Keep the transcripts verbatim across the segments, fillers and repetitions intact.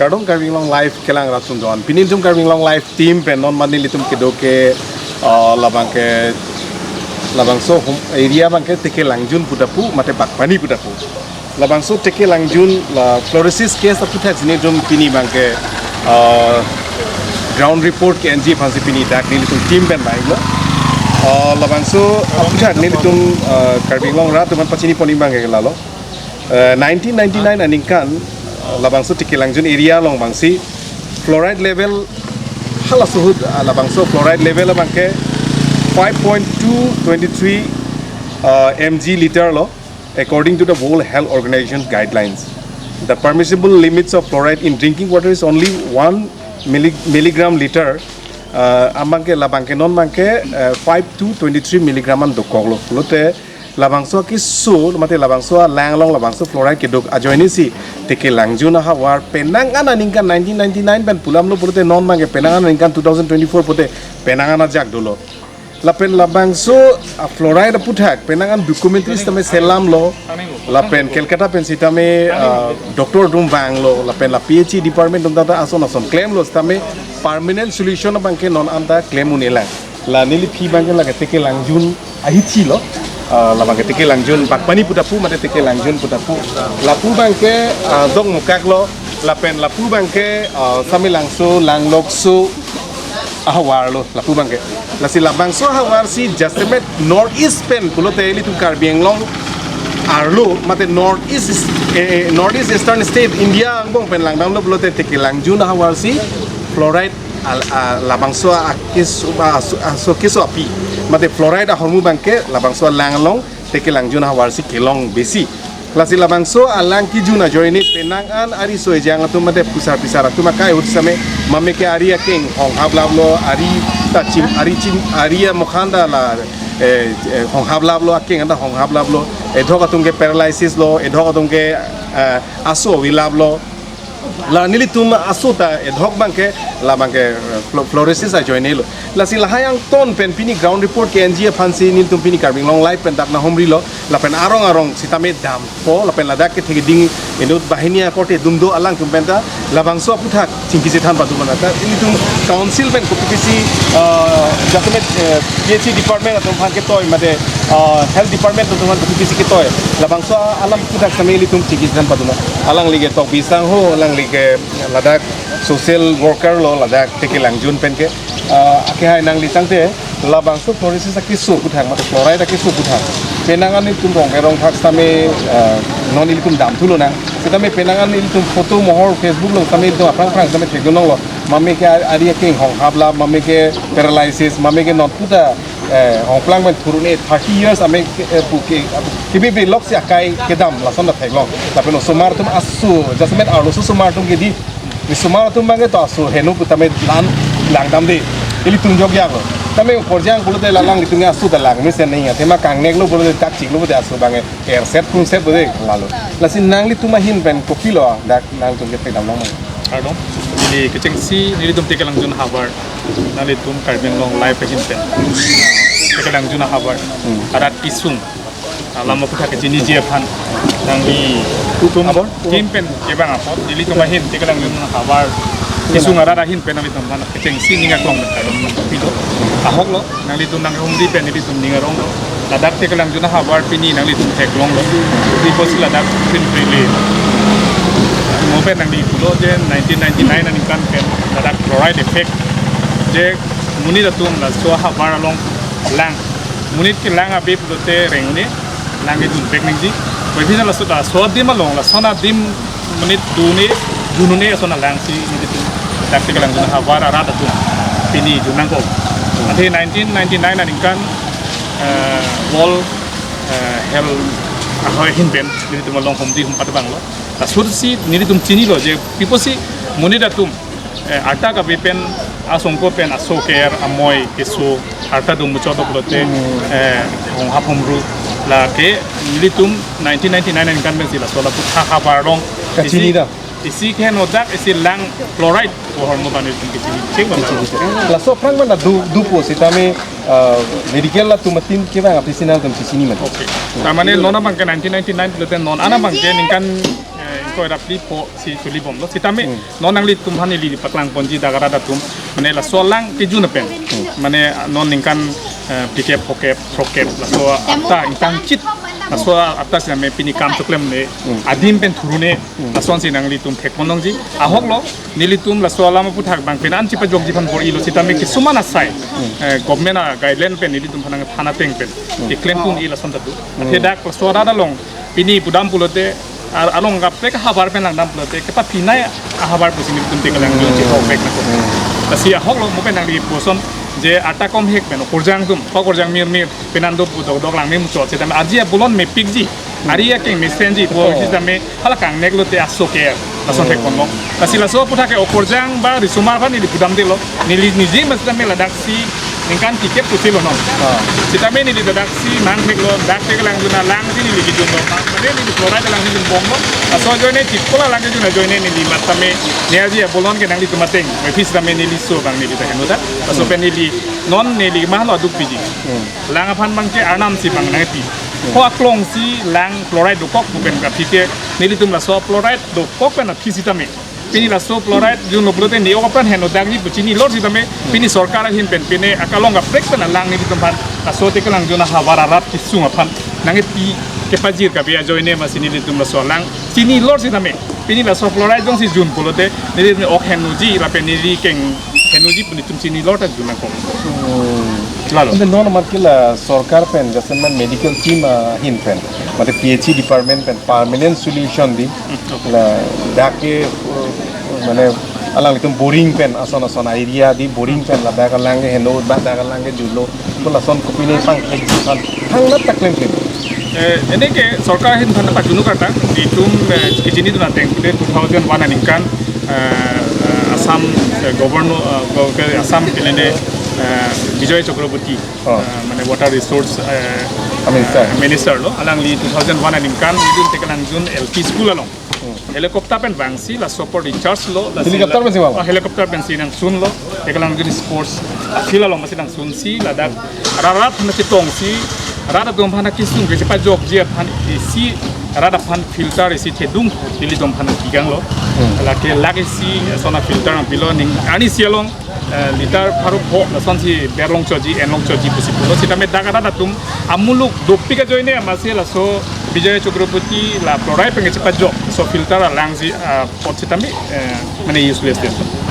Kardom Karbi Anglong Live kelang rat atum doan. Pini nelitum Karbi Anglong Live team pen non mane nelitum kedo ke, uh, labang ke, labangso home area abang ke Teke Langjun pu ta pu, mate Bagpani pu ta pu. Labangso Teke Langjun la fluorosis case aputhak si nelitum pini abang ke, uh, ground report ke-enji aphansi pini dak nelitum team pen bang lo. Uh, labangso aputhak nelitum, uh, Karbi Anglong rat atum aphan pachini pon abang ke lalo. Eh, nineteen ninety-nine aningkan, eh, labangso Teke Langjun area along abangsi fluoride level hala suhut, ah, labangso fluoride level abang ke five point two twenty-three, ah, M G liter lo, according to the World Health Organization guidelines. The permissible limits of fluoride in drinking water is only one milli-, milligram liter. Ah, abang ke labang ke non abang ke, eh, five to twenty-three milligram an dokok lo. Pulote labangso keso, mate labangso alang along labangso fluoride keduk ajoine si Teke Langjun ahavar penang an aningkan nineteen ninety-nine pen pulam lo pulote non abang ke penang an aningkan two thousand twenty-four pote penang an ajak dolo. Lapen labangso, ah, fluoride aputhak penang an documentaries tame selam lo. Lapen Kolkata pen sitame, ah, doctor atum vang lo. Lapen la P H E department atum ta ason ason klem lo sitame permanent solution abang ke non anta klem un-e lang. La neliphi abang ke lake Teke Langjun ahithi lo. Ah, labang ke Teke Langjun Bagpani pu ta pu, mate Teke Langjun pu ta pu. Lapu abang ke, ah, Dongmukak lo. Lapen lapu abang ke, ah, Samelangso, Langlokso ahavar lo, lapu abang ke. Lasi labangso ahavar si jasemet North East pen pulote ilitum Karbi Anglong arlo, mate North East is-, eh, eh, North East Eastern State India angbong pen langdam lo pulote Teke Langjun ahavar si fluoride al-, ah, labangso akeso, ah, aso, aso keso api, mate fluoride ahormu abang ke labangso alang along Teke Langjun ahavar si kelong besi. Lasi labangso alang kejun ajoine penang an ariso ejang atum mate phusar phisar atum akai ahut sitame mame ke ari akeng honghap lap lo, ari ta chim, ari chim, ari amokhan ta la, eh, eh, honghap lap lo, akeng anta honghap lap lo, edhok atum ke paralysis lo, edhok atum ke, eh, aso avi lap lo. La nelitum aso ta edhok abang ke, labang ke, eh, flu-, fluorosis ajoine lo. Lasi lahai angton pen pini ground report ke-enji aphansi nelitum pini Karbi Anglong Live pen dak nanghumri lo. Lapen arong arong sitame dampo, lapen ladak kethek ding inut banghini akorte atum do alangtum pen ta labangso aputhak chingki chethan padu mena. Ta nelitum council pen kopi pisi, ah, jasemet, eh, P H E department atum aphan ketoi mate, ah, health department atum aphan kopi pisi ketoi. Labangso alam aputhak sitame ilitum chingki chethan padu mena. Alangli ke Tokbi Sangho, alangli ke ladak social worker lo ladak Teke Langjun pen ke. Ah, akehai nangli tangte labangso fluorosis akeso aputhak mate fluoride akeso aputhak penang an nelitum rong kerong thak sitame, ah, non ilitum damthu lonang. Sitame penang an nelitum photo mohor Facebook along sitame ilitum aphrang aphrang sitame thekdun longlo. Mame ke ari akeng honghap lap, mame ke paralysis, mame ke non puta, eh, hongplang pen thurune thirty years ame ke, eh, pu ke, kebibi lok si akai kedam lason ta theklong. Lapen osomar atum aso, jasemet arloso osomar atum ke di. Osomar atum abang ke to aso heno putame lan langdamde. Ilitum jok ya lo. Tame korjang pulote la alanglitum aso ta lang mesen nangji. Athema kangnek lo pulote tak chik lo pulote aso abang ke erset phungset pulote lalo. Lasi nanglitum ahin pen kopilo dak nangtum ke thekdam long ma? Kardom. Neli kechengsi nelitum Teke Langjun ahavar. Nanglitum Karbi Anglong Live ahin pen Teke Langjun ahavar. Hmm. Arat kesung alam aputhak kechiniji aphan nanglitum abor? Team pen kevang apot nelitum ahin Teke Langjun ahavar kesung arat ahin pen nanglitum aphan kechengsi ning aklong pen kardom nangpilo. Ahok lo, nanglitum nanghumri pen nelitum ning arong lo. Ladak Teke Langjun ahavar pini nanglitum theklong lo. Di apotsi ladak pin pele. Mo pen nangli pulo je nineteen ninety-nine aningkan pen ladak fluoride effect je monit atum laso ahavar along lang. Monit kelang ave pulote reng un-e, lang kedunvek nangji. Bai bisa laso ta, laso adim along, lason adim monit dun un-e, dun un-e ason alang si nelitum dak Teke Langjun ahavar arat atum pini dun nangkok. Athe nineteen ninety-nine aningkan, eh, World, eh, Health ahoi ahin pen nelitum along humri humpat abang lo. Laso si nelitum chinilo je pi apotsi monit atum, eh, arta kave pen asongko pen aso ke-er amoi keso arta dun muchot pulote, eh, honghap humru lake nelitum nineteen ninety-nine aningkan pensi laso lapu tha habar long. Kachini isi, da. Isi ke nodak isi lang fluoride ahormu abang nelitum kachini. Chek bang. Kachini. Laso aphrang mana du, dupo sitame, eh, medical atum atin kevang aphi si nangtum chechini mati. Okay. Ta mane non abang ke nineteen ninety-nine pulote non an abang ke ningkan, eh, Koirapli po si chuli bomlo. Sitame non nanglitum aphan ili paklang ponji dak arat atum. Mane laso alang kejun pen. Mane non ningkan eh, phlikep, phokep, throkkep, laso aphanta ingtangchit. Laso aphanta sitame pini kam choklem ne. Adim pen thurune. Lasonsi nanglitum thek pon longji. Ahoklo, nelitum laso alam aphuthak bang penang chepajokji aphan bor-ilo sitame kisuman asai. Eh, government a guideline pen nelitum aphan nangthan ateng pen. Keklem tun-e lason ta do. Athe dak laso arat along pini pudam pulote, ar-, along kaprek ahavar pen langdam pulote, kepapinai ahavar pusi nelitum te kelang jun chethok vek nangkok. Lasi ahoklo mo pen nangli puson je arta komhek pen, okorjang atum, okorjang mirmir, penang do pu dokdok langme muchot, sitame arje abolon mepikji, ari akeng mesenji, po sitame hala kangneklote aso ke, lason thek ponlong. Lasi laso aphuthak ke okorjang ba risomar aphan neli pudamdelo, neli niji ma sitame ladaksi ningkan phlikep pusi lo non. Ah. Sitame neli ladaksi mangtheklo, dak te kelang jun alangsi neli kejunlo. Mane neli fluoride alangsi junbomlo. Laso ajoine chikpol alang kejun ajoine neli matame ne arje abolon ke nanglitum ateng. Mephi sitame neli so bang neli ta heno ta. Laso pen neli non neli mahalo aduk piji. Lang aphan bang ke arnam si bang nangpi. Ho aklongsi lang fluoride dokok pu pen kaphi ke nelitum laso fluoride dokok pen aphi sitame. Pini laso fluoride junlo pulote ne-ok apran heno dakji pu chinilor sitame, pini sorkar ahin pen pini akalong kaprek pen alang nelitum aphan, laso te kelang jun ahavar arat kesung aphan nangkepi kepajir kabe ajoine masi nelitum laso alang chinilor sitame. Pini laso fluoride jongsi jun pulote neli ok henoji lapen neli keng henoji pu nelitum chinilor ta jun nangkok. Lalo. Ante non amat ke la sorkar pen, jasemet medical team ahin pen, mate P H E department pen permanent solution di, la dak ke, uh, mane alanglitum boring pen ason ason area di boring pen ladak alang ke heno, ba dak alang ke junlo, pu lason kopine pangthekji aphan thangnat ta klemklem. Eh, ene ke sorkar ahin aphan pajunu karta, itum, eh, kechinidun ateng, pulote two thousand one aningkan, eh, eh, Assam, eh, governor, eh, go-, ke Assam kelene, eh, Bijoy Chakraborty, Oh. eh, mane water resource, eh, Minister. eh, minister lo, alangli two thousand one aningkan, nelitum te kelang jun L P school along. Hmm. Helicopter pen vangsi, laso apor recharge lo, lasi Helicopter la-, pensi vang? Oh, helicopter pensi nangsunlo, te kelang jun sports field along masi nangsunsi, ladak rat aphan chetongsi, rat atum aphan kesung kechepajokji aphan isi, rat aphan filter isi thedung, nelitum aphan keganglo. Hmm. Lake lake isi, sona filter nangpilo ning, arnisi along, eh, liter pharo pho, lasonsi berlong choji, enlong choji pusi pulo. Sitame dak arat atum, amuluk dopik ajoine masi laso Bijoy Chakraborty la fluoride pen kechepajok, so filter alangsi, ah, apot sitame, eh, mane useless de.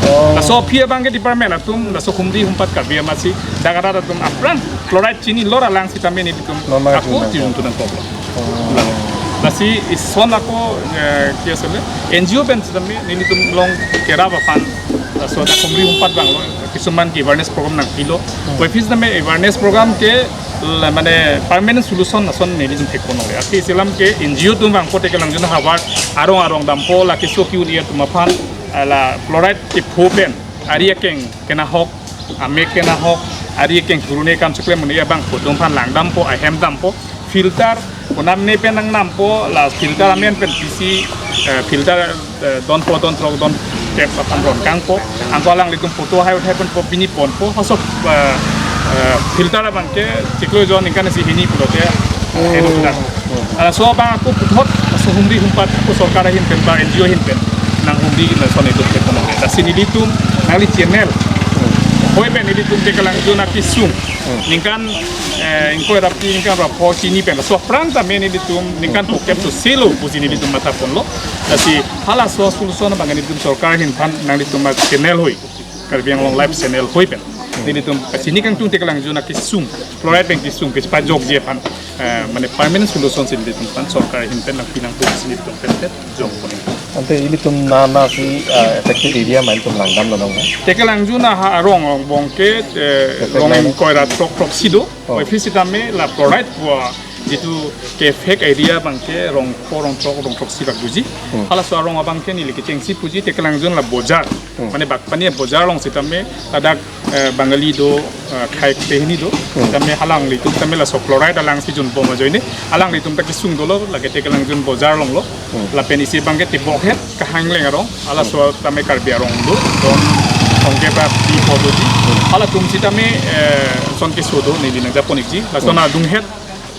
Oh. Laso aphi abang ke department atum, laso humri humpat kabe masi, dak arat atum apran fluoride chinilor alang sitame nelitum Normal ako chinilor. Tijun tu nangkok. Oh. Lasi ison ako, eh, ke asal N G O pen sitame nelitum along kerap aphan, laso dak humri humpat abang lo, kisuman ke awareness program nangpilo. Hmm. Puvoiphit sitame awareness program ke la, mane permanent solution lason nelitum thek pon nangkok. Athe isi alam ke N G O atum vangpo te kelang jun ahavar arong arong dampo, la keso ke-un-e atum aphan, la fluoride kepho pen ari akeng kenahok, amek kenahok, ari akeng thurune kam cheklem un-e abang atum aphan langdampo, ahem dampo, filter, konam ne pen nangnampo, la filter amen pen pisi, eh, filter, eh, don pho, don throk, don kep aphan ron kangpo. Anke alanglitum photo hai uthai ponpo, pini ponpo, halaso, eh, eh, filter abang ke chiklo jon ningkan isi hini pulote, eh, heno sudah. Laso abang ako puthot, laso humri humpat, ako sorkar ahin pen ba N G O ahin pen nanghumri lason itum ke kono. Lasi nelitum, nangli channel, hoi pen nelitum te kelang jun akesung. Ningkan, eh, ingkoi ra phli, ningkan ra pho chini pen. Laso aphrang tame nelitum ningkan phokep soselo pusi nelitum matha ponlo. Lasi halaso solution abang nelitum sorkar ahin aphan nanglitum a-channel hoi, Karbi Anglong Live channel hoi pen nelitum kachini kangtung te kelang jun akesung, fluoride pen kesung kechepajokji aphan, eh, mane permanent solution si nelitum aphan sorkar ahin pen nangpi nangpo pusi nelitum pen pen jong pon. Ante ilitum nana si, ah, affected area ma ilitum langdamlo nang na? Te kelang jun aha arong, arong abang ke, eh, Affected rong area? Ingkoi ra throk throksi do. Oh. Puvoiphit sitame la fluoride pu jitu ke-affect area abang ke rong pho, rong throk, rong throksi bak doji. Hmm. Halaso arong abang ke neli kechengsi puji te kelang jun la bojar. Hmm. Mane Bagpani bojar along sitame ladak, eh, Bangali do, eh, Khai te hini do. Hmm. Sitame alanglitum tame laso fluoride alangsi junbom ajoine alanglitum ta kesung dolo, lake te kelang jun bojar along lo. Hmm. Lapen isi abang ke Tibokhet, Kahangleng arong, halaso tame Karbi arong do, don, tongke ba di podo ji. Hmm. Halatum sitame, eh, son keso do, neli nangja pon ikji. Laso Hmm. na dunghet,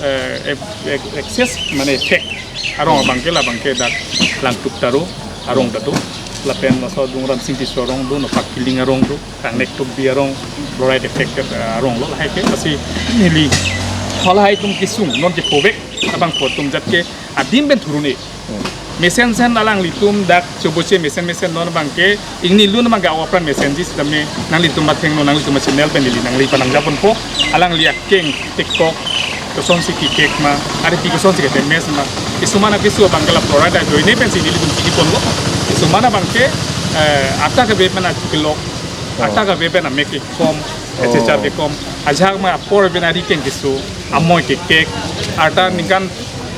eh, ek-, ek-, excess, mane effect. arong abangke labangke dak Langtuk Taro arong ta do. Lapen laso Dungram Singki arong do, Nopak Kiling arong do, Kangnek Tokbi arong, fluoride affected, eh, arong lo lahai ke. Lasi neli halahai atum kesung non ke povek abang po atum jat ke adim pen thurune. Mesen sen alanglitum dak choboche mesen mesen non abangke ingni lun abangke awapran mesenji sitame nanglitum athengno, nanglitum channel pen neli nangli panang japon po, alangli akeng tekok kosonsi kekek ma, ari pi kosonsi ketemes ma. Kisuman akesu abangke la fluoride ajoine pensi nelitum chiniponlo. Kisuman abangke, eh, ata kave pen akelok, ata kave pen amek kekom, Oh. echechar kekom. Ajahak ma apor pen ari keng kesu, amoi kekek, arta ningkan,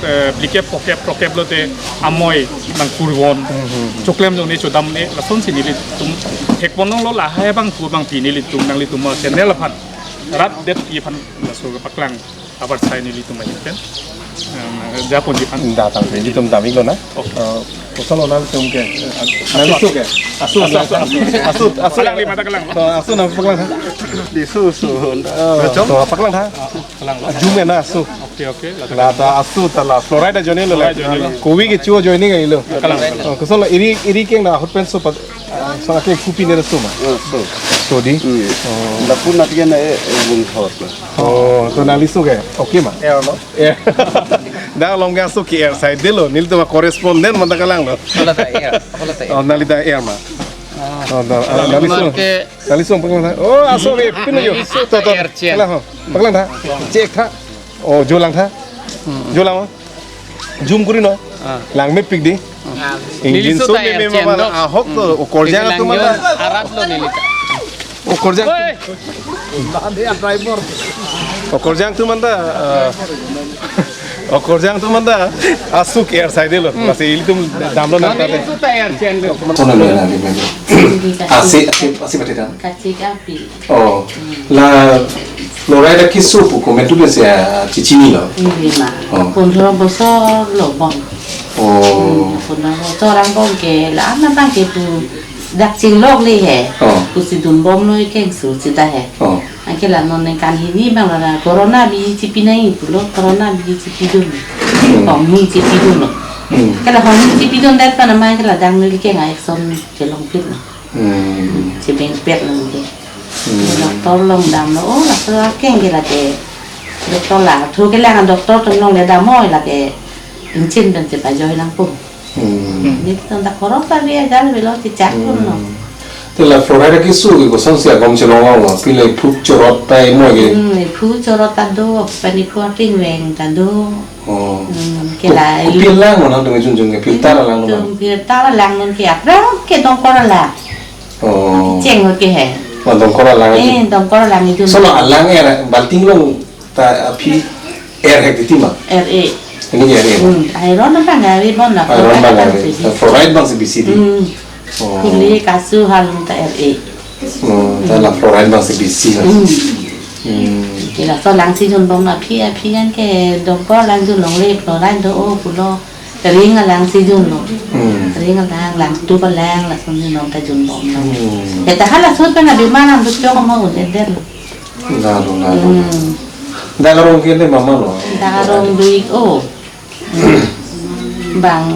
eh, phlikep phokep phokep lote amoi nangkurvon. Hmm, hmm, hmm. Choklem jone chodam ne, lasonsi nelitum thekponlonglo. Lahai abang pu abang pi nelitum nanglitum channel aphan rat det pi aphan laso paklang abar sai nelitum ahin pen, em, japonji aphan. Datang, nelitum damiklo na. Oh. Eh, koson lo nangtum ke, eh, asu, nangli asu ke? Asu, asu, asu, asu, asu. Alang lima ta kelang. Oh, asu nangpaklang ha? Di asu, asu. Eh, to paklang ha? Kelang lo. Ajum ke na asu. Oke, oke. Lata asu ta la fluoride ajoine lo la. Fluoride ajoine lo. Kovi kecho ajoine ke lo. Kelang, kelang. Oh, koson lo iri, iri keng na ahut pen so pat, ah, so ake kupi ne asu ma? Ah, asu. Asu di? Hmm. Oh. Lapu nat ke na e, e bung thot lo. Oh, to nangli asu ke? Oke ma? Air lo. Air. Dak along ke asu ke air saidelo. Nelitum correspondent manta kelang lo. Hola ta air. Hola ta air. Oh, nangli ta air ma? Ah. Oh, na, ah, nangli asu. Ke nangli asu paklang. Oh, asu ke pin yo. Nangli asu to, to. Air chen. Kelang ho. Paklang tha. Chek tha. Oh, jo lang tha. Hmm. Jo lang ho. Jum kuri no. Ah. Lang mepik di. Ah. Engine neli asu so ta meme air chen mama do. Ahok to. Hmm. Okorjang atum manta. Arat lo neli ta. Okorjang. Oi. Okorjang atum manta, eh, okorjang atum manta asu ke air saidelo. Hmm. Lasi ilitum damlo nang tate. Neli asu ta air chen lo. Kono lo na di medo. Asi, asi, asi mati dan. Kachik api. Oh, la fluoride keso pu kometu le se, ah, chichinilo. Neli ma. Oh. Pondro bosor lo bom. Oh. Hmm, pondro bosor angbong ke la ana abangke pu dak chinglok le he. Oh. Pusi dunbomlo keng su sita he. Oh. Anke la non ningkan hini abang la corona biji chipi nangji pulo, corona biji chipidun. Hmm. Kong ni chipidunlo. Hmm. Ke la kong ni chipidun det pen amai ke la dang neli keng a action chelongpitlo. Hmm. Chebengpetlo ke. Hmm. Doctor along damlo, oh, laso akeng ke lake. Doctor la, thu kelang doctor atum along le dam oi lake. Ingchin pen chepajoi nangpo. Hmm. Nelitum ta korok ta bi ajal bilo chechak pun lo. Hmm. Te la fluoride keso ke kosonsi agom chelong lo, pile phuk chorot ta imo ke. Hmm, phuk chorot ta do, pani phuk tingveng ta do. Oh. Hmm, ke la. Kopi alang ma nangtum jun jun ke, filter alang ma? Tum filter alang non ke, aphrang ke dongkor alang. Oh. Cheng ke he. Ma dongkor alang. Eh, dongkor alang itu. Koson lo alang air, balting along ta aphi air hek titi ma? Air e. Ini air e. Hmm, iron abang air bon la. Iron abang air. Fluoride abang si bisi di. Hmm. Oh. Kuli kasu halong ta air e. Oh, ta la fluoride abang si bisi la. Hmm. Hmm. Ke laso lang si junbom aphi aphi an ke dongkor lang junlongle fluoride do o pulo. Ring alang si junlo. Hmm. Ring alang, Langtuk alang, lason si non ta junbomlo. Hmm. Ke ta hala sut pen abima nang duk chok ma un eder. Lalo, lalo. Hmm. Dak arong ke le mama lo. Dak arong dui o. Bang,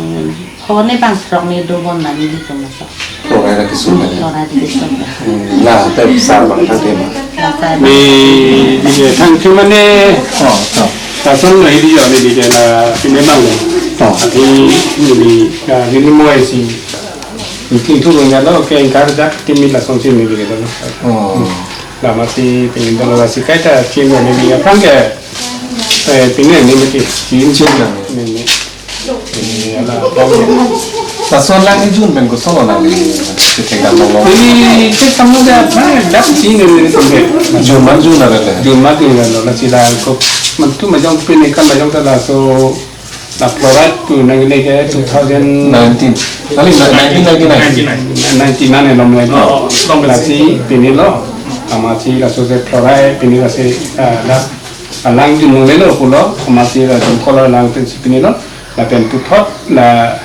hone bang throk ne do bon nang nelitum aso. Throk ai ra keso na. Throk ai ra keso na. Hmm, la, te sar bang thang tema. La sar bang. Di, di thang tema ne. Oh, oh. Lason lo hidi jo ne di ke la pine bang. Oh. Ati ni di, ya, ni mo isi. Ni king thu lo nya lo, ke ingkar jak timi lasonsi ni di ke lo. Oh. Lama si pingin dolo lasi kaita chim ni ni aphrang ke, eh, pingin ni mati chim. Chim na. Ni ni. Ni ala aphrang ke. Lason lang ijun pen koson lang ni. Sithek dam long. Ni cek kamu dah apa? Dah chim ni ni tu ke. Jun man jun ada le. Jun man jun ada lasi la ko. Mantu majong pini kan majong ta laso. La fluoride tu nangli ke two thousand nineteen. Kali na-, nineteen ninety-nine. Ninety-nine. Ninety-nine along lagi. Oh, oh, along lagi. Lasi pini lo. Amatsi laso se fluoride pini lasi, ah, la alang jun nung lelo pulo. Amatsi la jun kola lang pensi pini lo. Lapen puthot la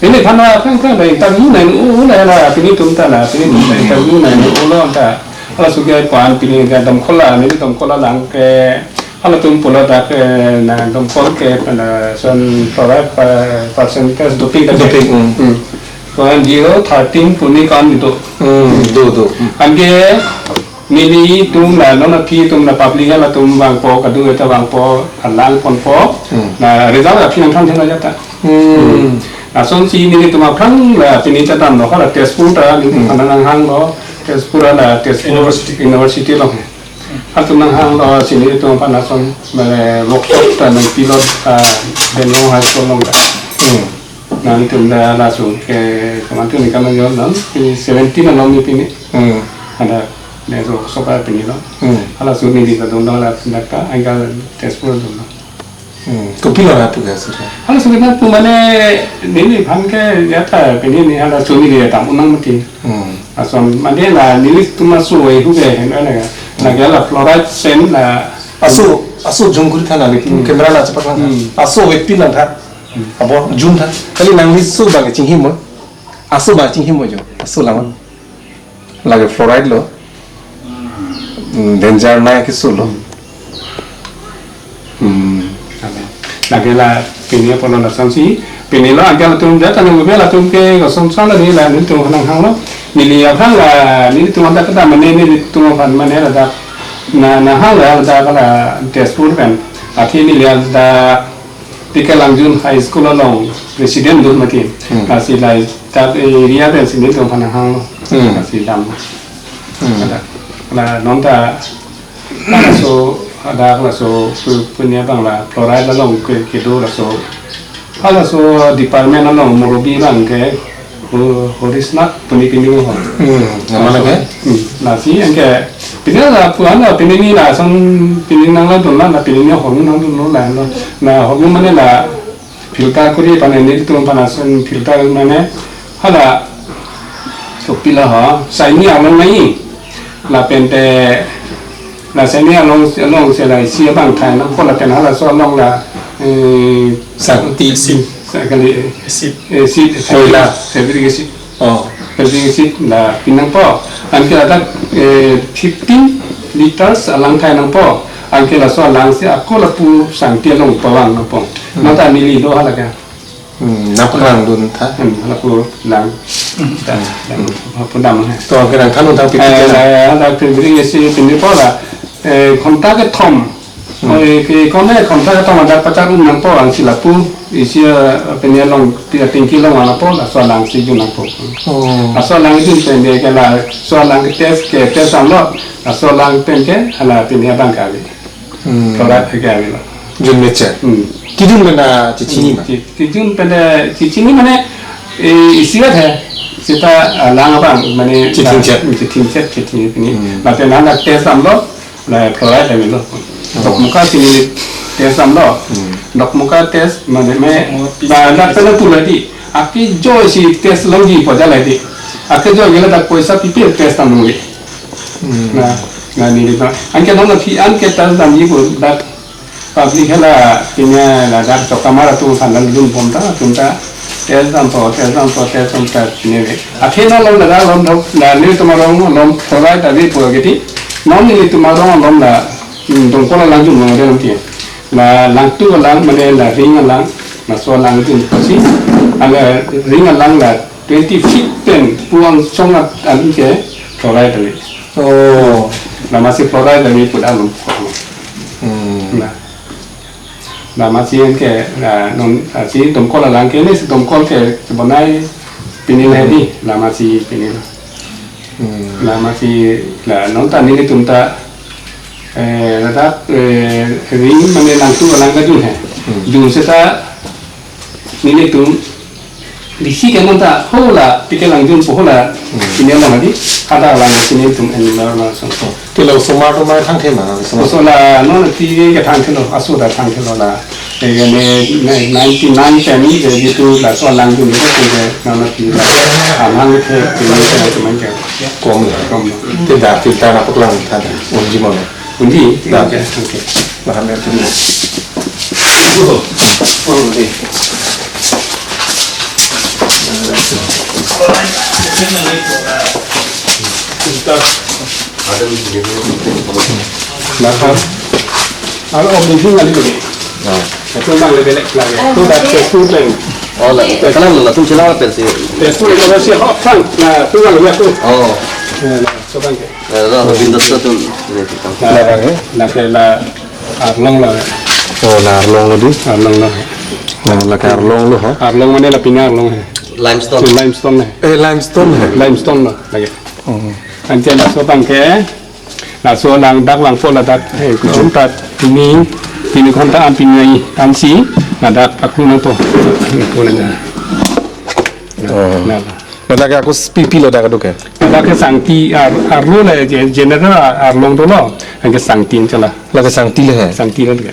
ini thana pheng pheng la interview nai nu la la pini tum ta la pini tum ta interview nai nu lo ta. Ala sugai pan pini ga dam kola ni dam kola lang ke Halatum pulo dak, eh, na domkol ke, na son fluoride, eh, percentage doping dak. Doping, mm. Hmm. Point zero thirteen pu ni kan itu. Hmm, do, do. Hmm. Anke nelitum la non aphi atum la public halatum vangpo, kadu eta vangpo, alang ponpo. Hmm. Na result aphi nangthan thena jata. Hmm. Lasonsi nelitum aphrang la pini ta damlo, hala Tezpur ta nelitum Hmm. aphan nanghanglo, Tezpur la Tezpur University. University lo. Halatum nanghanglo, si nelitum aphan lason, mane, workshop ta nangpilo, ah, Benlong High School along ta. Hmm. Nangtum ta laso ke, kamantu ni kamanjo non, pini seventeen along ni pini. Hmm. Ada, ne workshop ta pinilo. Hmm. Halaso neli ta dun la, dak ta, anke Tezpur dunlo. Hmm. Kopilo ra pu ke sir? Halaso ke pu mane, neliphan ke ya ta, pini ni halaso neli ta unang mati. Hmm. Lason mane la nelitum aso e hu ke hen la. Lake la fluoride sen la. Aso, aso jum kuri tha neli Hmm. camera la chepak lang tha. Hmm. Aso e pi lang tha. Hmm. Abo jum tha. Kali nangli aso abang chinghimo. Aso abang chinghimo jo. Aso lang. Lake fluoride lo. Hmm, danger nai ke aso lo. Hmm. Lake la pini apotlo lasonsi. Pinilo anke latum jat anu be latum ke kosonsi la neli la nelitum nanghanglo. Neli aphan la nelitum anta kata mane nelitum aphan mane la dak. Na, nanghang la dak la Tezpur pen. Athe neli la dak P K Langjun High School along president dun mati. Hmm. Lasi la dak area pen si nelitum aphan nanghanglo. Hmm. Lasi dam. Hmm. Ada. La non ta, laso, ada laso pu-, punya abang la fluoride along ke, kedo laso. Halaso department along Morobi abang ke, Ho-, Horisnath puni pini ho. Hmm, nama lagi? Hmm, lasi anke pini la pu-an la pini ni lason pini nanglang dun la, la pini ni hormu nangdunlo la, la hormu mane la filter kuri aphan nelitum aphan lason filter mane hala kopilo ho, saini along nai. Lapen te, la saini along, along si la isi abang thai nangpo lapen halaso along la, eh, Sangti. Sa kali, Acid. Acid, Koila. Sulfuric acid. Oh. Sulfuric acid la pi nangpo. Anke ladak, eh, fifteen liters alang thai nangpo. Anke laso alang si ako lapu Sangti along pavang nangpo. Hmm. Nonta neli do hala ke. Hmm, nangpaklang dun tha. Hmm, lapu lang. Hmm. Ta, lang. Hmm. Lapu dam hai. To ke nangthan un thang piti Eh, ke na. La, la, pini si pini po la, eh, ghonta kethom. Hmm. Oh, eh, ke kone ghonta kethom ada pacar un nangpo ang si lapu, isi, eh, pini along, pi tingki along nangpo, laso alang si jun nangpo. Oh. Laso alang jun pen ke la, laso alang ke test ke, test damlo, laso alang pen ke, hala pini abang kali. Hmm. Fluoride ke avelo. Jun meche. Hmm. Kejun mena chechini ma? Che-, kejun pen chechini mane, eh, isi vet hai. Seta, ah, lang abang mane chethingchet. Hmm, chethingchet, chethingchet pini. Hmm. Lapen nang test damlo, la fluoride avelo. Oh. Dokmoka si neli test damlo. Hmm. Dokmoka test mane me, Dokmoka ba, dak pene pu la di. Akejoi si test longji pu jala di. Akejoi gela dak poisa pipe test damlo. Hmm. Na, na neli ta. Anke non aphi anke test damji pu dak public hala pini ladak chokamar atum aphan dun bom ta, atum ta test dampo, test dampo, test dampo pini ve. Aphi non along ladak along thok, la nelitum arong along fluoride ave pu ke ti. Non nelitum arong along la, hmm, domkol alang jun along de along ti. La Langtu alang mane la Ring alang, laso alang jun si. Ala Ring alang la twenty feet pen pu angsong at an ke fluoride ave. Oh. Lama si fluoride ave pu dak along. Hmm. Na. Lama si anke, ah, non, ah, si domkol alang ke ni si domkol ke bonai pini le di, lama si pini la. Hmm. Lama si la nonta nelitum ta, eh, ladak, eh, Ring mane Langtu alang kejun hai. Hmm. Jun seta nelitum Bisi ke nonta hola P K Langjun pu hola Hmm. pini along adi ada lang pini tum en la la song. Ti lo osomar osomar thangthe ma, osomar. Oso la non ti ke thangthelo, aso ta thangthelo la. Ke ne, ne ninety nine pen ke jitu laso Langjun ke ke non ti la. Amang ke pini ke teman ke. Kom lo. Kom lo. Ti da filter na paklang tha da. Unji mo. Unji? Da. Oke, oke. Bahan ya, tuloy. Oh, oh, deh. Ada di sini. Nah, kan? Aro om ding kali dulu. Oh. Itu bang lebih lek lagi. Itu dak Tezpur pen. Oh, la, kalang la, latum chelang pensi. Tezpur itu masih hot sang. Nah, itu bang lebih aku. Oh. Nah, nah, coba ke. Eh, la, Windows tu tu. Nah, nah, ke la Arlong la. Oh, la Arlong lo di. Arlong la. Nah, la ke Arlong lo, ha? Arlong mane la pini Arlong hai. Limestone. Limestone hai. Eh, limestone hai. Limestone la lagi. Oh. Ante laso bang ke. Laso lang dak langpo ladak, eh, kuchum tat, pini, pini konta an pini ansi, ladak aku nangpo. Aku nang. Oh. Nah. Ladak aku pipi ladak adu ke. Ladak ke Sangti, ar, arlo le, je-, general ar, Arlong dolo, anke Sangti chala. Ladak Sangti le hai. Sangti le ke.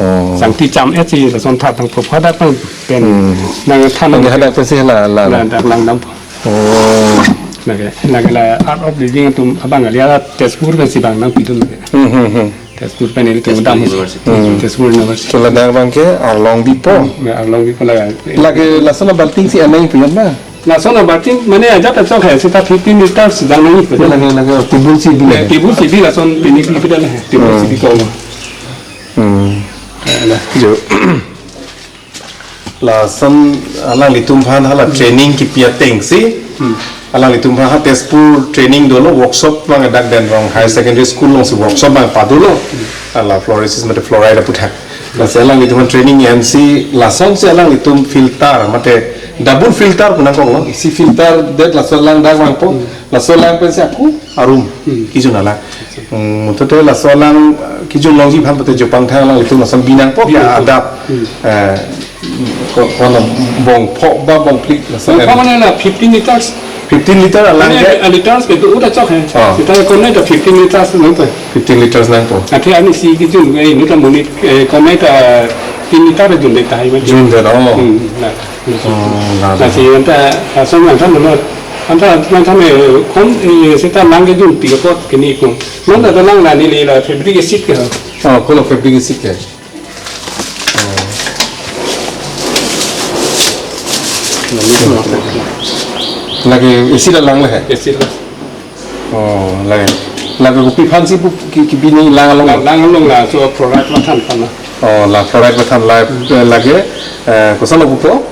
Oh. Sangti cham et si, lason that tang phadak tang pen. Hmm. Nang than. Nang hadak pensi la, la, la. Ladak lang dam. Oh. Lake, lake la Art of Living atum abang kali, ala Tezpur pensi bang nangpidun. Hmm, hmm, hmm. Tezpur pen ilitum Tezpur dam. University. Hmm. Tezpur University. So ladak bang ke Arlong bipo. Hmm, Arlong bipo la. Lake lason abalting si anai puyan ba? Lason abalting mane ajat achok hai, seta fifteen liters dang nangji. Lake, lake tibul si bi. Eh, tibul si bi lason pini bi pidal hai. Tibul si bi ko. Hmm. Eh, la. Jo. Lason alanglitum aphan hala training kipi atengsi. Hmm. Alanglitum aphan ha Tezpur training dolo, workshop bang dak Denrong Higher Secondary School alongsi workshop bang padolo. Hmm. Hala fluorosis mate fluoride aputhak. Lasi alanglitum aphan training ensi lasonsi alanglitum filter mate double filter pu nangkoklo. Isi filter det laso lang dak vangpo. Hmm. Laso lang pensi aku arum. Hmm. Kijun alang. Hmm, muthot te laso alang, eh, kijun longji aphan pute jopang thang alanglitum lason bi nangpo ya adap, hmm, eh, ko-, kono bong pho ba bong phlik lason. Bong pho mane la fifteen liters. Fifteen liter alang mane ke? A liters ke tu udah chok hai. Oh. Kita ko ne ta fifteen liters nangpo. Fifteen liters nangpo. Athe ani si kijun, eh, ini kan monit, eh, ko ne ta tin liter jun de tahai mane. Jun de, oh. Hmm, na. Oh, na, na. Na si anta, asam anta mana? Anta, anta me kon, eh, seta lang ke jun tiga pot kini kon. Non ada lang la neli la fabric acid ke. Oh, kalau fabric acid ke. Oh. Lake acid alang le hai? Acid la. Oh, lake. Lake kopi aphansi pu ki, kibi nanglang along. Lang, lang along laso fluoride mathan aphan la. Oh, la fluoride mathan la, eh, lake, eh, koson lo pupo?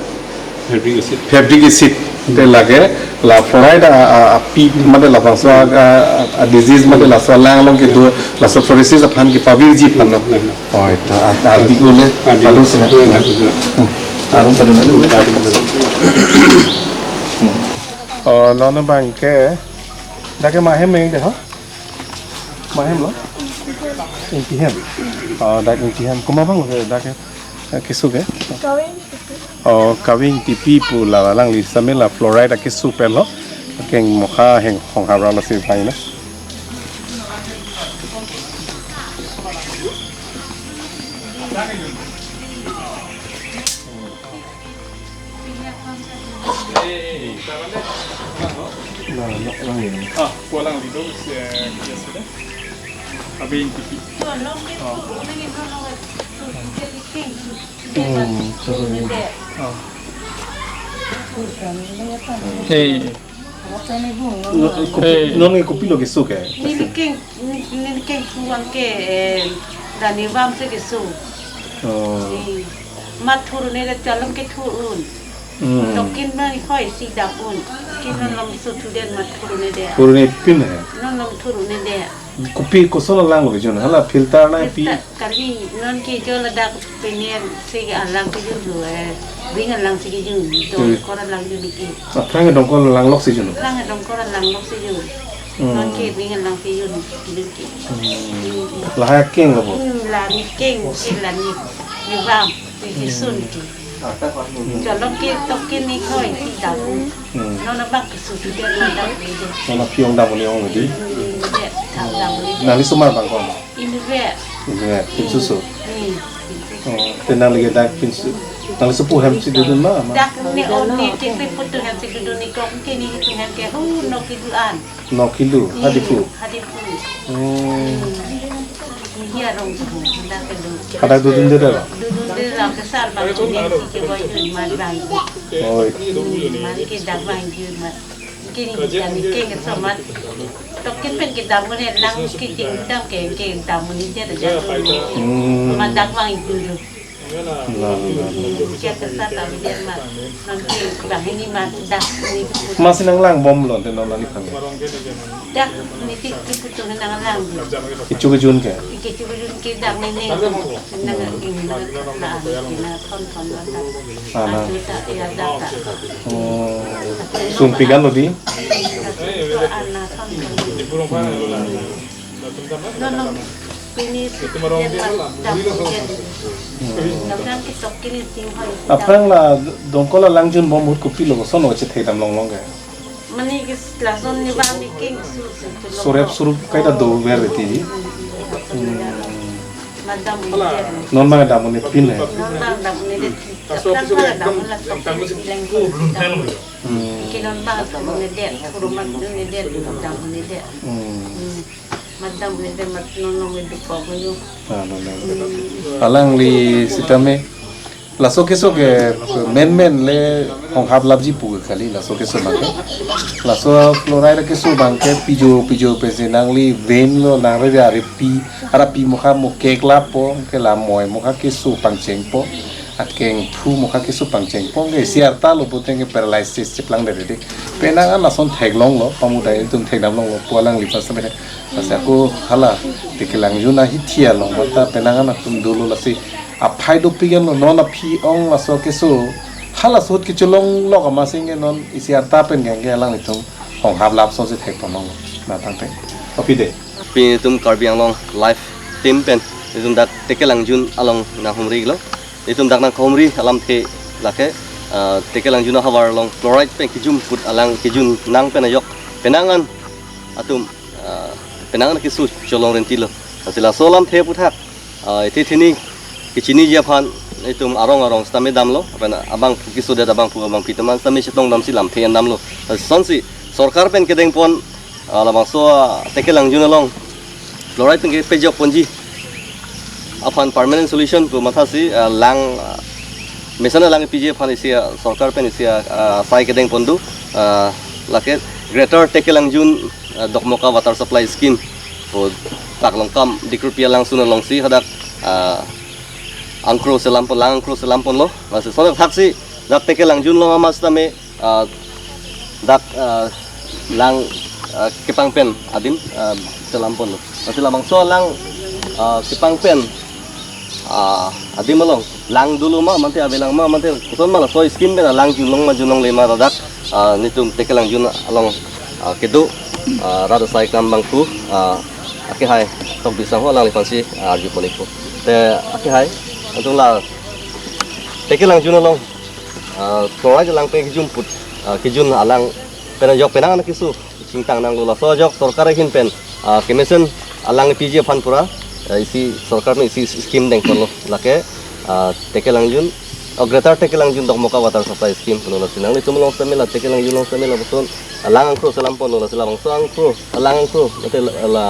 Fabric acid. Fabric acid. Te lake la fluoride a, a, api mate labangso a, a, a disease mate laso lang along kedo laso fluorosis aphan kepavirji aphan lo. Hmm, hmm. Oh, itu a, a, ardi ko le. Ardi. Lalu sini. Hmm, hmm. Hmm. Arum tadi mana? Hmm. Oh, non bang ke. Dak ke mahem meng de ho? Mahem lo? Ingti hem. Oh, dak ingti hem. Komat bang lo ke dak ke? Eh, keso ke? Kawing tipi. Oh, kawing tipi pu la alangli same la fluoride akeso pen lo. Keng mokha heng hong habra lasi pai na. Na, na, na, na. Ah, pulang dulu, eh, ya sudah. Kawing tipi. Oh. Hmm, sorry. Oh. Hey. No, kopi, hey. Non ke kopilo keso ke? Neli keng, neli keng puang ke, eh, dani vam si keso. Oh. Eh, mat thur un-e de chalom ke thur un. Hmm. Tokin na khoi si dap un. Kin non lom so thuden mat thur un-e de. Thur un-e pin hai. Non lom thur un-e de. Kopi koson alang lo kejun? Hala filter na pi? Filter, kali non ke jo ladak pini si alang kejun lo, eh, bing alang si kejun, hmm, dongkor alang jun ke. Aphrang dongkor alang lok si jun? Aphrang dongkor alang lok si jun. Hmm. Non ke bing alang si jun, jun ke. Hmm. Lahai keng lo bo? Hmm, la ni keng, ke la ni, ni vam, ni, ni sun ke. Jalok ke tokin ni khoi si dap. Hmm. Non abang keso thuden ma dap de. Non api ong dam ni ong di. Hmm, ya, dam, dam ni. Nangli osomar bang ko? Inut vet. Inut vet, pinso so. Hmm. Oh, te nangli ke dak pinso. Nangli sopo hem si dodun ma, ma? Dak ne on ne te pe putu hem si dodun ni kok ke ni tu hem ke hu no kilu an. No kilu, hmm, hadi pu. Hadi pu. Oh. Hmm. Ni arong tu, dak ke do. Hadak dodunde dak? Dodunde dak ke sar bang ne si ke boy tu mat bang. Oh, itu. Hmm, mat ke dak bang jun mat. Kini kita ni ke sama. Tokin pen kita mune lang kiti kita ke ke kita mune dia dia. Hmm. Madak lang itu. La, la, la. Kita kesa tahu dia mat. Nanti bang ini mat dah ni. Masi nanglangbomlo te non nangli aphan. Dak ni ti ti putu nanglang. Kecho kejun ke? Kecho kejun ke dak ni ni. Nang ini nang la ni na thon thon la ta. Ana. Atu ta ya dak ta. Oh. Sungpik anlo di? Atu ana thon thon. Hmm. No, no. Pini dia mat dak ni dia. Hmm. Nang kitok kini ting hoi. Aphrang la Dongkol alangjunbom ahut kopilo koson chethe dam longlong ke? Mane ke lason ni bang ni king su su su. Surep surup kaita dover ti. Hmm. Madam ni dia. Non ma dam ni pin he. Non bang dam ni dia. Kaso kaso dam la sok ni leng. Hmm. Ke non bang dam ni dia. Puro mat ni dia dam ni dia. Hmm. Hmm. Madam ni dia mat non non ni dukok ni. Ah, non, non. Alangli sitame laso keso ke menmen le honghap lapji pu ke kali laso keso abang ke. Laso fluoride keso abang ke pijo pijo pensi nangli vein lo nangre ari pi ara pi mokha mo kek lapo ke la moi mokha keso pangchengpo. Akeng phu mokha keso pangchengpo ke isi arta lo pute ke paralysis cheplangdetde. Penang an lason theklonglo pamudai itum thekdam longlo pu alangli pas sampai. Lasi ako hala Tekelangjun ahithi along mata penang an atum dolo lasi aphai dopik anlo non aphi ong laso keso. Halaso ahut kecholong lok amatsi ke non isi arta pen ke alanglitum honghap lap ason si thekponlonglo. Na tangte. Aphi de. Pini itum Karbi Anglong Live team pen itum dak Tekelangjun along nanghumrilo. Itum dak nanghumri alamthe lake, ah, Tekelangjun ahavar along fluoride pen kejun ahut alang kejun nang pen ajok penang an atum, ah, penang an keso cholong rentilo. Lasi laso alamthe aphuthak, ah, ithi thini kechiniji aphan itum arong arong sitame damlo, pen abangphu kesodet abangphu abangpi teman sitame chetong damsi lamthe an damlo. Lasonsi sorkar pen kedengpon, ah, labangso, ah, Tekelangjun along fluoride pen kepejokponji aphan permanent solution pu mathasi, ah, lang, ah, mesen alang piji aphan isi, ah, sorkar pen isi, ah, ah, sai kedengpon do, ah, lake Greater Tekelangjun, ah, Dokmoka Water Supply Scheme pu Taklongkam Dikrupi alangsun alongsi hadak, ah, angkro selampon lang angkro selamponlo. Lasi sono thaksi dak Tekelangjun along amat sitame, ah, dak, ah, lang, ah, kepangpen adim, ah, selamponlo. Lasi labangso lang, ah, kepangpen, ah, adim along lang dolo ma mate avelang ma mate koson ma laso scheme pen lang junlong ma junlongle ma ladak, ah, nitum Tekelangjun along, ah, kedo, ah, rat asai akam abangphu, ah, akehai Tokbi Sangho alangliphansi, ah, arjupon-ikpo. Te akehai atum la Tekelangjun along, ah, fluoride alang pen kejun ahut, ah, kejun alang pen ajok penang an keso chingtang nanglo laso ajok sorkar ahin pen, ah, kemesen alang piji aphan pura, ah, isi sorkar pen isi scheme dengponlo lake, ah, Tekelangjun, oh, Greater Tekelangjun Dokmoka Water Supply Scheme pulo. Lasi nanglitum along sitame la Tekelangjun along sitame lapuson lang angkro selamponlo lasi labangso angkro lang angkro mate la, la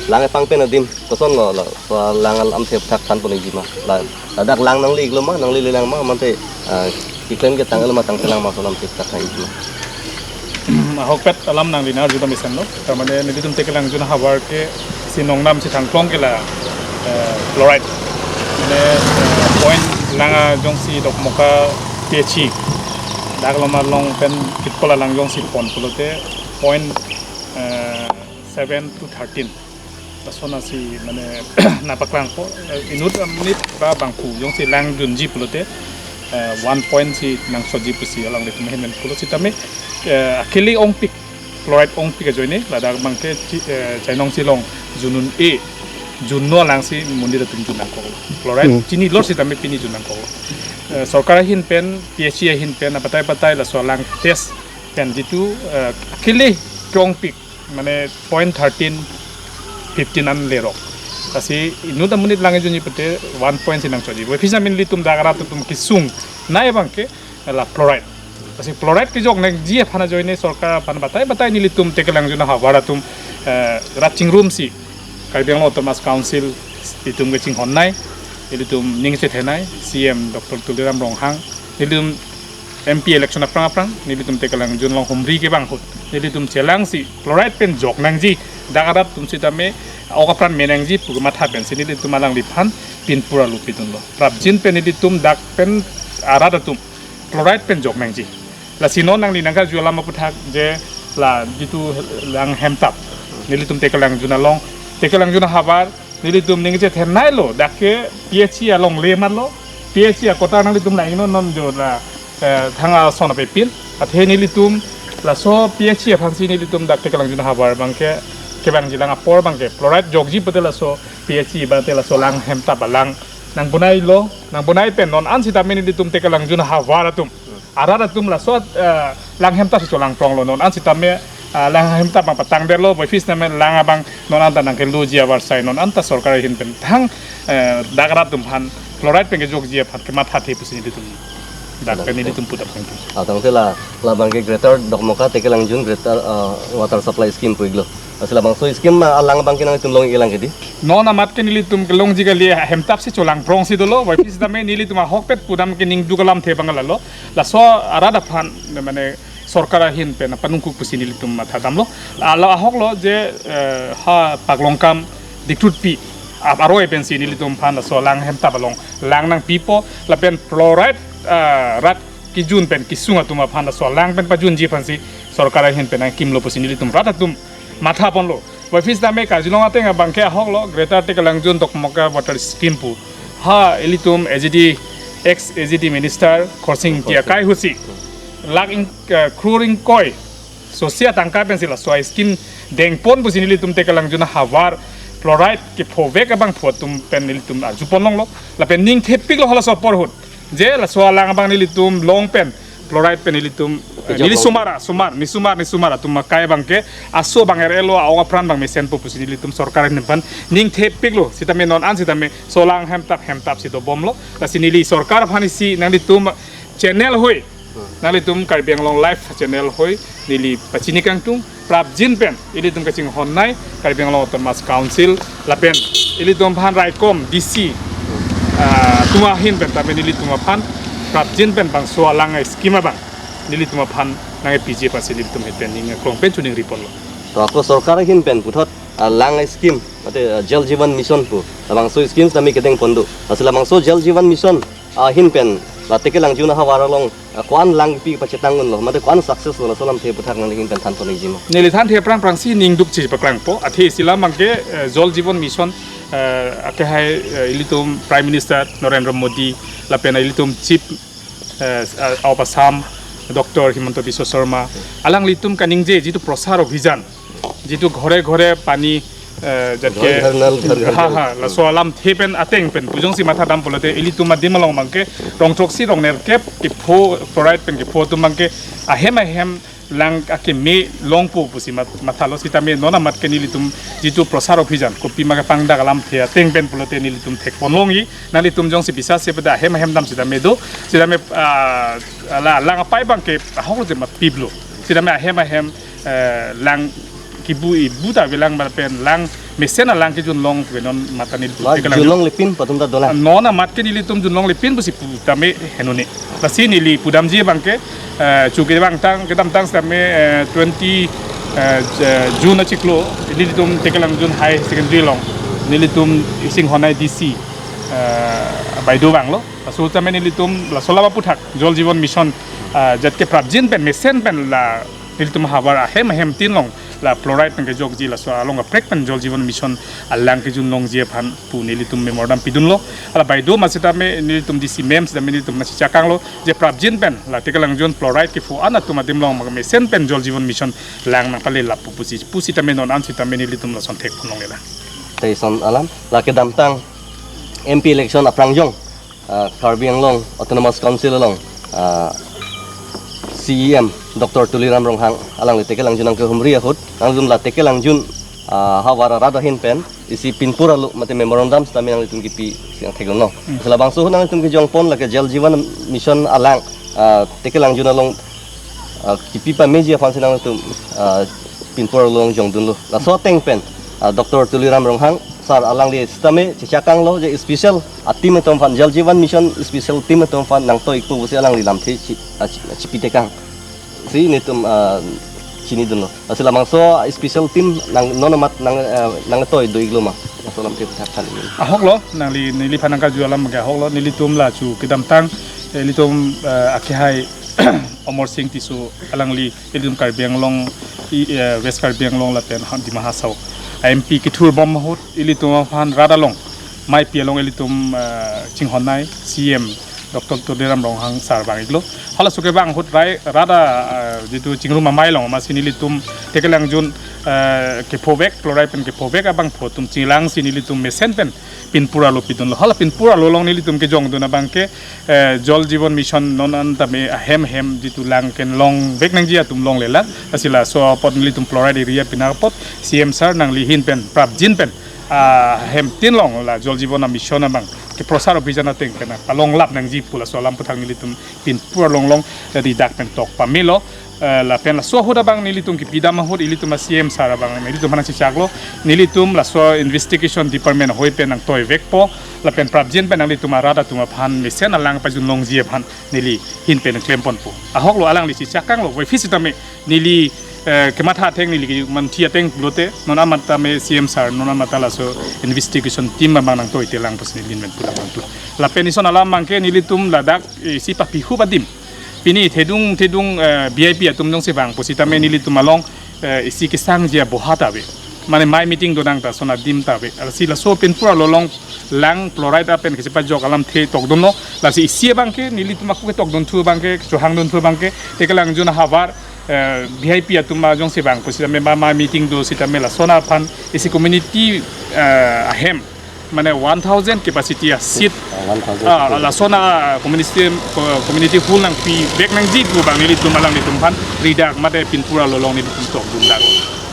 lang kepangpen adim kosonlo laso lang alamthe aphuthak thanpon-ikji ma la. Ladak lang nangli-iklo ma, nangli-le lang ma, mate, ah, keklem ketang-el ma tangtelang ma laso alamthe aphuthak than-ikji ma. Ahokpet alam nangli nang-arju dam mesenlo. Tar mane nelitum Tekelangjun ahavar ke si nongnam si thangklong ke la, eh, fluoride. Mane, eh, point lang, ah, jongsi Dokmoka P H E. Dak loma along pen kitpol alang jongsi pon pulote point, eh, seven to thirteen. Lason asi mane nangpaklangpo, eh, inut amonit ba bangphu jongsi lang junji pulote, eh, one point si nangsoji pusi alanglitum ahin pen pulo sitame, eh, akili ongpik, fluoride ongpik ajoine, ladak abang ke chi-, eh, chainong chelong jun un-e, junno alangsi monit atum jun nangkoklo. Fluoride Hmm. chinilo sitame pini jun nangkoklo. Eh, sorkar ahin pen, P H E ahin pen, abatai batai laso alang test pen jitu, eh, akili ke-ongpik, mane point thirteen, fifteen an lerok. Lasi inut amonit lang junji pute one point si nangsoji. Bo pisa min nelitum dak arat atum kesungnei abang ke la fluoride. Lasi fluoride kejok nangji aphan ajoine sorkar aphan batai batai nelitum Tekelangjun ahavar atum, eh, rat chingrumsi Karbi Anglong Autonomous Council itum kachinghonnei, ilitum ning chethenei, C M Doctor Tuliram Ronghang, nelitum M P election aphrang aphrang, nelitum Tekelangjun along humri ke bang ahut. nelitum chelangsi fluoride pen jok nangji, dak arat atum sitame ok apran me nangji pu kematha pensi nelitum alangliphan pinpur alu pidunlo. Prapjin pen nelitum dak pen arat atum fluoride pen jok nangji. Lasi non nangli nangkarju alam aputhak je la jitu lang hemtap nelitum Tekelangjun along, Tekelangjun ahavar nelitum ningje thenai lo, dak ke P H E alongle matlo, P H E akota nanglitum la ingno non jo la, eh, thang ason apepin. Athe nelitum laso P H E aphansi nelitum dak Tekelangjun ahavar abangke kevangji lang apor abangke fluoride jokji pute laso P H E abangke laso lang hemtap alang nangbonailo, nangbonai pen non an sitame nelitum Tekelangjun ahavar atum, arat atum laso, eh, lang hemtap si cholangpronglo. Non an sitame, eh, lang hemtap abang patangdetlo, boifis name lang abang non anta nangkeloji avarsai non anta sorkar ahin pen thang, eh, dak arat atum aphan fluoride pen kejokji aphan kemathathe pusi nelitum dak pen nelitum putap nangtum. Atangte la, labangke Greater Dokmoka Tekelangjun Greater, eh, Water Supply Scheme pu-iklo. Lasi labangso scheme ma alang abangke nangtum long-ik lang ke dei? Non amat ke nelitum kelongji kali, hemtap si cholangprongsi dolo, boifis tame nelitum ahokpet pudam ke ningduk alamthe abang lalo. Laso arat aphan mane sorkar ahin pen panungkuk pusi nelitum mathadamlo. Alo ahoklo je, eh, ha Paklongkam Dikrutpi ap aroi pensi nelitum aphan laso lang hemtap along lang nangpipo, lapen fluoride, eh, rat kejun pen kesung atum aphan laso lang pen pajunji aphansi sorkar ahin pen nangkimlo pusi nelitum rat atum mathaponlo. Boifis tame karjulong ateng abangke ahoklo Greater Tekelangjun Dokmoka Water Scheme pu. Ha ilitum A G D, ex A G D Minister Khorsing Ingti akai ahutsi lakh ing-, eh, crore ingkoi sosia tangka pensi laso scheme dengpon pusi nelitum Tekelangjun ahavar fluoride kephovek abangphu atum pen nelitum arjupon longlo. Lapen ningthepiklo halaso apor ahut je laso alang abang nelitum long pen fluoride pen nelitum, eh, neli sumar, sumar, nisumar, nisumar atum akai abangke aso abang er-elo, a-ok apran abang mesenpo pusi nelitum sorkar ahin pen ningthepiklo. Sitame non an sitame laso lang hemtap hemtap si dobomlo. Lasi neli sorkar aphan isi nanglitum channel ahoi, nanglitum Karbi Anglong Live channel ahoi neli pachini kangtung, prapjin pen ilitum kachinghonnei Karbi Anglong Autonomous Council lapen ilitum aphan raikom D C, ah, atum ahin pen tame nelitum aphan prapjin pen bangso alang scheme abang nelitum aphan nangpiji aphansi nelitum ahin pen ning aklong pen choningriponlo. To ako sorkar ahin pen puthot, ah, lang scheme, mate, ah, Jal Jeevan Mission pu, labangso scheme tame kedengpon do. Lasi labangso Jal Jeevan Mission ahin pen la Tekelangjun ahavar along, ah, ko-an lang kipi pachetang unlo, mate ko-an success lo, laso alamthe aputhak nangli ahin pen thanpon-ikji ma? Neli thanthe aphrang aphrangsi ningduk chipaklangpo, athe isi alam abangke, eh, Jal Jeevan Mission, eh, akehai, eh, ilitum Prime Minister Narendra Modi, lapen ilitum Chief, eh, of Assam, Doctor Himanta Biswa Sarma, alanglitum kaningje jitu Prasar Abhiyan, jitu ghore ghore pani, eh, jat ke, ghar ghar nal, ghar ghar ha, jal, ha, laso alamthe pen ateng pen pu jongsi mathadam pulote ilitum adim along abangke rong throksi rong nerkep kepho, fluoride pen kepho atum abangke ahem ahem lang akeme longpo pusi mat-, mathalo. Sitame non amat ke nelitum jitu Prasar Abhiyan kopima kepangdak alamthe ateng pen pulote nelitum thekpon longji. Nanglitum jongsi biswas se pada ahem ahem dam sitame do, sitame, ah, la lang apai abangke ahok je mapiplo. Sitame ahem ahem, eh, lang kibu ibu ta avelang, lapen lang mesen alang kejun long ke non mata nelitum, ma, Tekelangjun junlongle pin pu atum ta dolang. Non amat ke nelitum junlongle pin pusi pu tame henone. Lasi neli pudamji abangke, eh, chu kedamtang, kedamtang sitame, eh, twenty, eh, J-, June achiklo nelitum Tekelangjun High Secondary along nelitum chinghonnei D C, eh, baideo vanglo. Laso tame nelitum laso alam aputhak Jal Jeevan Mission, eh, jat ke prapjin pen mesen pen la nelitum ahavar ahem ahem tin along la fluoride pen kejokji, laso along kaprek pen Jal Jeevan Mission alang kejun longji aphan pu nelitum memorandum pidunlo. Hala baideo ma sitame nelitum D C ma'am sitame nelitum nangchechakanglo je prapjin pen la Tekelangjun fluoride kepho an atum adim along mesen pen Jal Jeevan Mission lang nangpalelappo pusi, pusitame non an sitame nelitum lason thekpon longlelang. Te ison alam, la kedamtang M P election aphrang jong, ah, Karbi Anglong Autonomous Council along, ah, C E M Doctor Tuliram Ronghang alangli Tekelangjun nangkehumri ahut, nangtum la Tekelangjun, ah, havar arat ahin pen isi pinpur alu mate memorandum sitame nanglitum kipi si nangtheklong. Hmm. Lasi labangso ahut nanglitum kejongpon lake Jal Jeevan Mission alang, ah, Tekelangjun along, ah, kipi pameji aphansi nanglitum, ah, pinpur alu jongdunlo. Laso ateng pen, ah, Doctor Tuliram Ronghang sir alangli sitame chechakanglo je special a-team atum aphan, Jal Jeevan Mission special team atum aphan nangto-ikpo pusi alangli lamthe chi-, ah, chi-, chipitekang. Si nelitum, ah, chinidunlo. Lasi labangso special team nang non amat nang, eh, nangtoi do-iklo ma? Laso alam ke thak kali. Ahoklo, nangli neliphan nangkarju alam ke ahoklo, nelitum la chu kedamtang, eh, ilitum, eh, akehai Amarsing Tisso alangli, ilitum Karbi Anglong, i, eh, West Karbi Anglong lapen ha-, Dima Hasao a M P kethurbom ahut, ilitum aphan rat along, maipi along ilitum, eh, chinghonnei C M Doctor Tuliram Ronghang sir vang-iklo. Halaso kevang ahut rai rat a, eh, jitu chingrum amei along amatsi nelitum thekelang jun, eh, kephovek, fluoride pen kephovek abangphu atum chelangsi nelitum mesen pen pinpur alo pidunlo. Hala pinpur alo along nelitum kejongdun abangke, eh, Jal Jeevan Mission non an tame ahem hem jitu lang kenlongvek nangji atum longlelang. Lasi laso apot nelitum fluoride area pina apot C M sir nangli ahin pen prapjin pen, ah, hemtin along la Jal Jeevan Mission abang keprosar abhijan ateng pen palonglap nangji pu laso alam aputhak nelitum pinpur along along ridak pen tok pamelo. Eh, lapen laso ahut abang nelitum kipidam ahut ilitum a C M sir abang nelitum aphan nangchechaklo, nelitum laso investigation department ahoi pen nangtoivekpo, lapen prapjin pen nanglitum arat atum aphan mesen alang pajun longji aphan neli ahin pen klem ponpo. Ahoklo, alangli chechak tanglo, voiphit sitame neli, eh, kematha ateng neli kemanthi ateng pulote, non amat tame C M sir non amat ta laso investigation team abang nangtoitelang pusi neli ahin pen pulang abang tu. Lapen ison alam abangke nelitum ladak, eh, isi papihup adim, pini thedung thedung, eh, V I P atum jongsi vang pusitame nelitum along, eh, isi kesangji aboha ta ave. Mane mei meeting dodang ta son adim ta ave. Lasi laso pinpur alo along lang fluoride apen kechepajok alamthe tokdunlo. Lasi isi abangke nelitum ako ketokdunthu abangke, kechohangdunthu abangke, thekelang jun ahavar, eh, V I P atum jongsi vang pusitame ba mei meeting do sitame lason aphan isi community, eh, ahem, mane one thousand capacity a seat, ah, one thousand. Ah, lason a community, co-, community hall nangpivek nangji pu abang nelitum alanglitum aphan ridak mate pinpur alo along nelitum tokdun dak.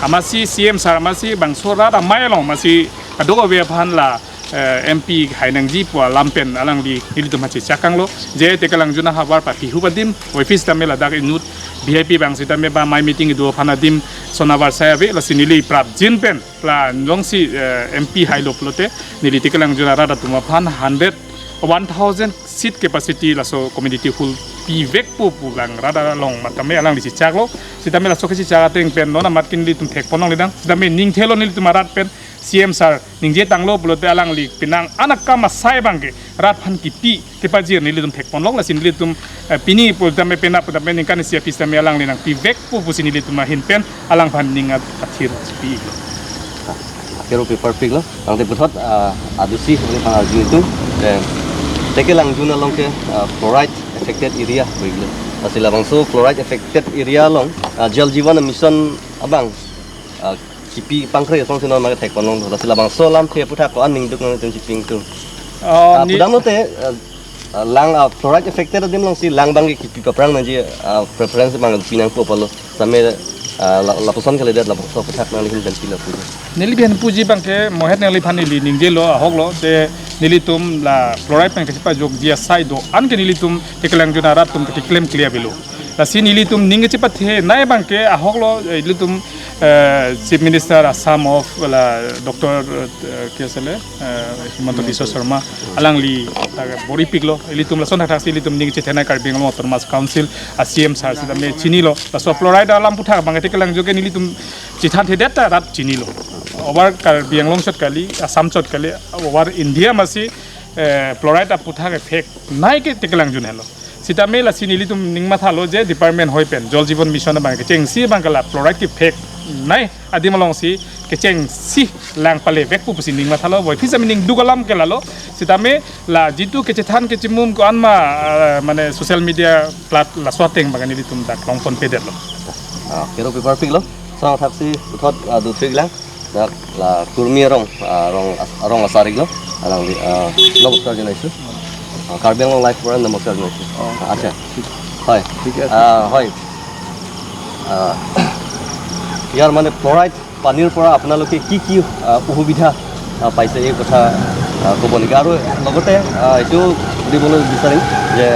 Amatsi C M sir amatsi bangso rat amei along amatsi kadokave aphan la, eh, M P hai nangji pu alam pen alangli nelitum aphan chechak tanglo. Je thekelang jun ahavar papihup adim, voiphit sitame ladak inut V I P vang sitame ba mei meeting kedo aphan adim son avar sai ave, lasi neli prapjin pen la jongsi, eh, M P hailo pulote, neli thekelang jun arat atum aphan hundred, one thousand seat capacity laso community hall pivekpo pu lang rat along matame alangli chechaklo. Sitame laso kechechak ateng pen non amat ke nelitum thek pon longledang. Sitame ningthelo nelitum arat pen C M sir ningje tanglo pulote alangli penang anakam asai abangke rat aphan kipi kepajir nelitum thek pon long, lasi nelitum, eh, pini pu tame penap pu tame ningkan isi aphi tame alangli nangpivekpo pusi nelitum ahin pen alangphan ning at-, athir chipi-iklo. Kero paper piklo, tangte puthot, ah, adusi, ini pang arju itu, eh, thekelang jun along ke, ah, fluoride affected area, piklo. Lasi labangso fluoride affected area along, ah, Jal Jeevan Mission abang, ah, kipi pangkre asong si non mane thek pon long, lasi labangso alamthe aputhak ko-an ningduk nangtum chipingtung. Oh, ah, ni- pudamlote, ah, ah, lang, ah, fluoride affected adim alongsi lang abangke kipi paprang nangji, ah, preference abang pinangpo pulo. Same, ah, la-, lapuson kalidet labangso aputhak nangli ahin pen pilo puji. Neli ahin puji abangke mohet nangliphan neli ningjelo ahoklo, te nelitum la fluoride pen kechepajokji asai do-an ke nelitum thekelang jun arat atum ke keklem clear avelo. Lasi nelitum ning kechepathenei abangke ahoklo, eh, ilitum, eh, Chief Minister Assam of la Doctor, eh, ke asile, eh, Himanta Biswa Sarma, alangli, eh, bor-ipiklo, ilitum lason thakthaksi ilitum ning chethenei Karbi Anglong Autonomous Council a C M sir sitame chinilo, laso fluoride alam aputhak abangke thekelang jun ke nelitum chethanthe det ta rat chinilo. Over Karbi Anglong chot kali, Assam chot kali, over India amatsi, eh, fluoride aputhak effect nei ke thekelang jun helo. Sitame lasi nelitum ning mathalo je department hoi pen Jal Jeevan Mission abang kechengsi abangke la fluoride ke-effect nei adim alongsi kechengsi lang palevekpo pusi ning mathalo, voiphit sitame ningduk alam ke lalo. Sitame la jitu kechethan kechemum ko-an ma, ah, mane social media plat laso ateng abang nelitum dak long ponpedetlo. Ah, kero paper piklo, asong thaksi puthot, ah, dutrik lang. Dak la kurmi arong, ah, arong as-, arong asar iklo, alangli, ah, নমস্কাৰ জনাইছো। Ah, Karbi Anglong Live পৰা নমস্কাৰ জনাইছো। Oh. Ah, আচ্ছা। ঠিক। হয়। ঠিক আছে। Ah, হয়। Ah, ইয়াৰ মানে ফ্ল'ৰাইড পানীৰ পৰা আপোনালোকে কি কি, ah, অসুবিধা, ah, পাইছে এই কথা, ah, ক'ব নেকি? আৰু লগতে, ah, এইটো সুধিবলৈ বিচাৰিম যে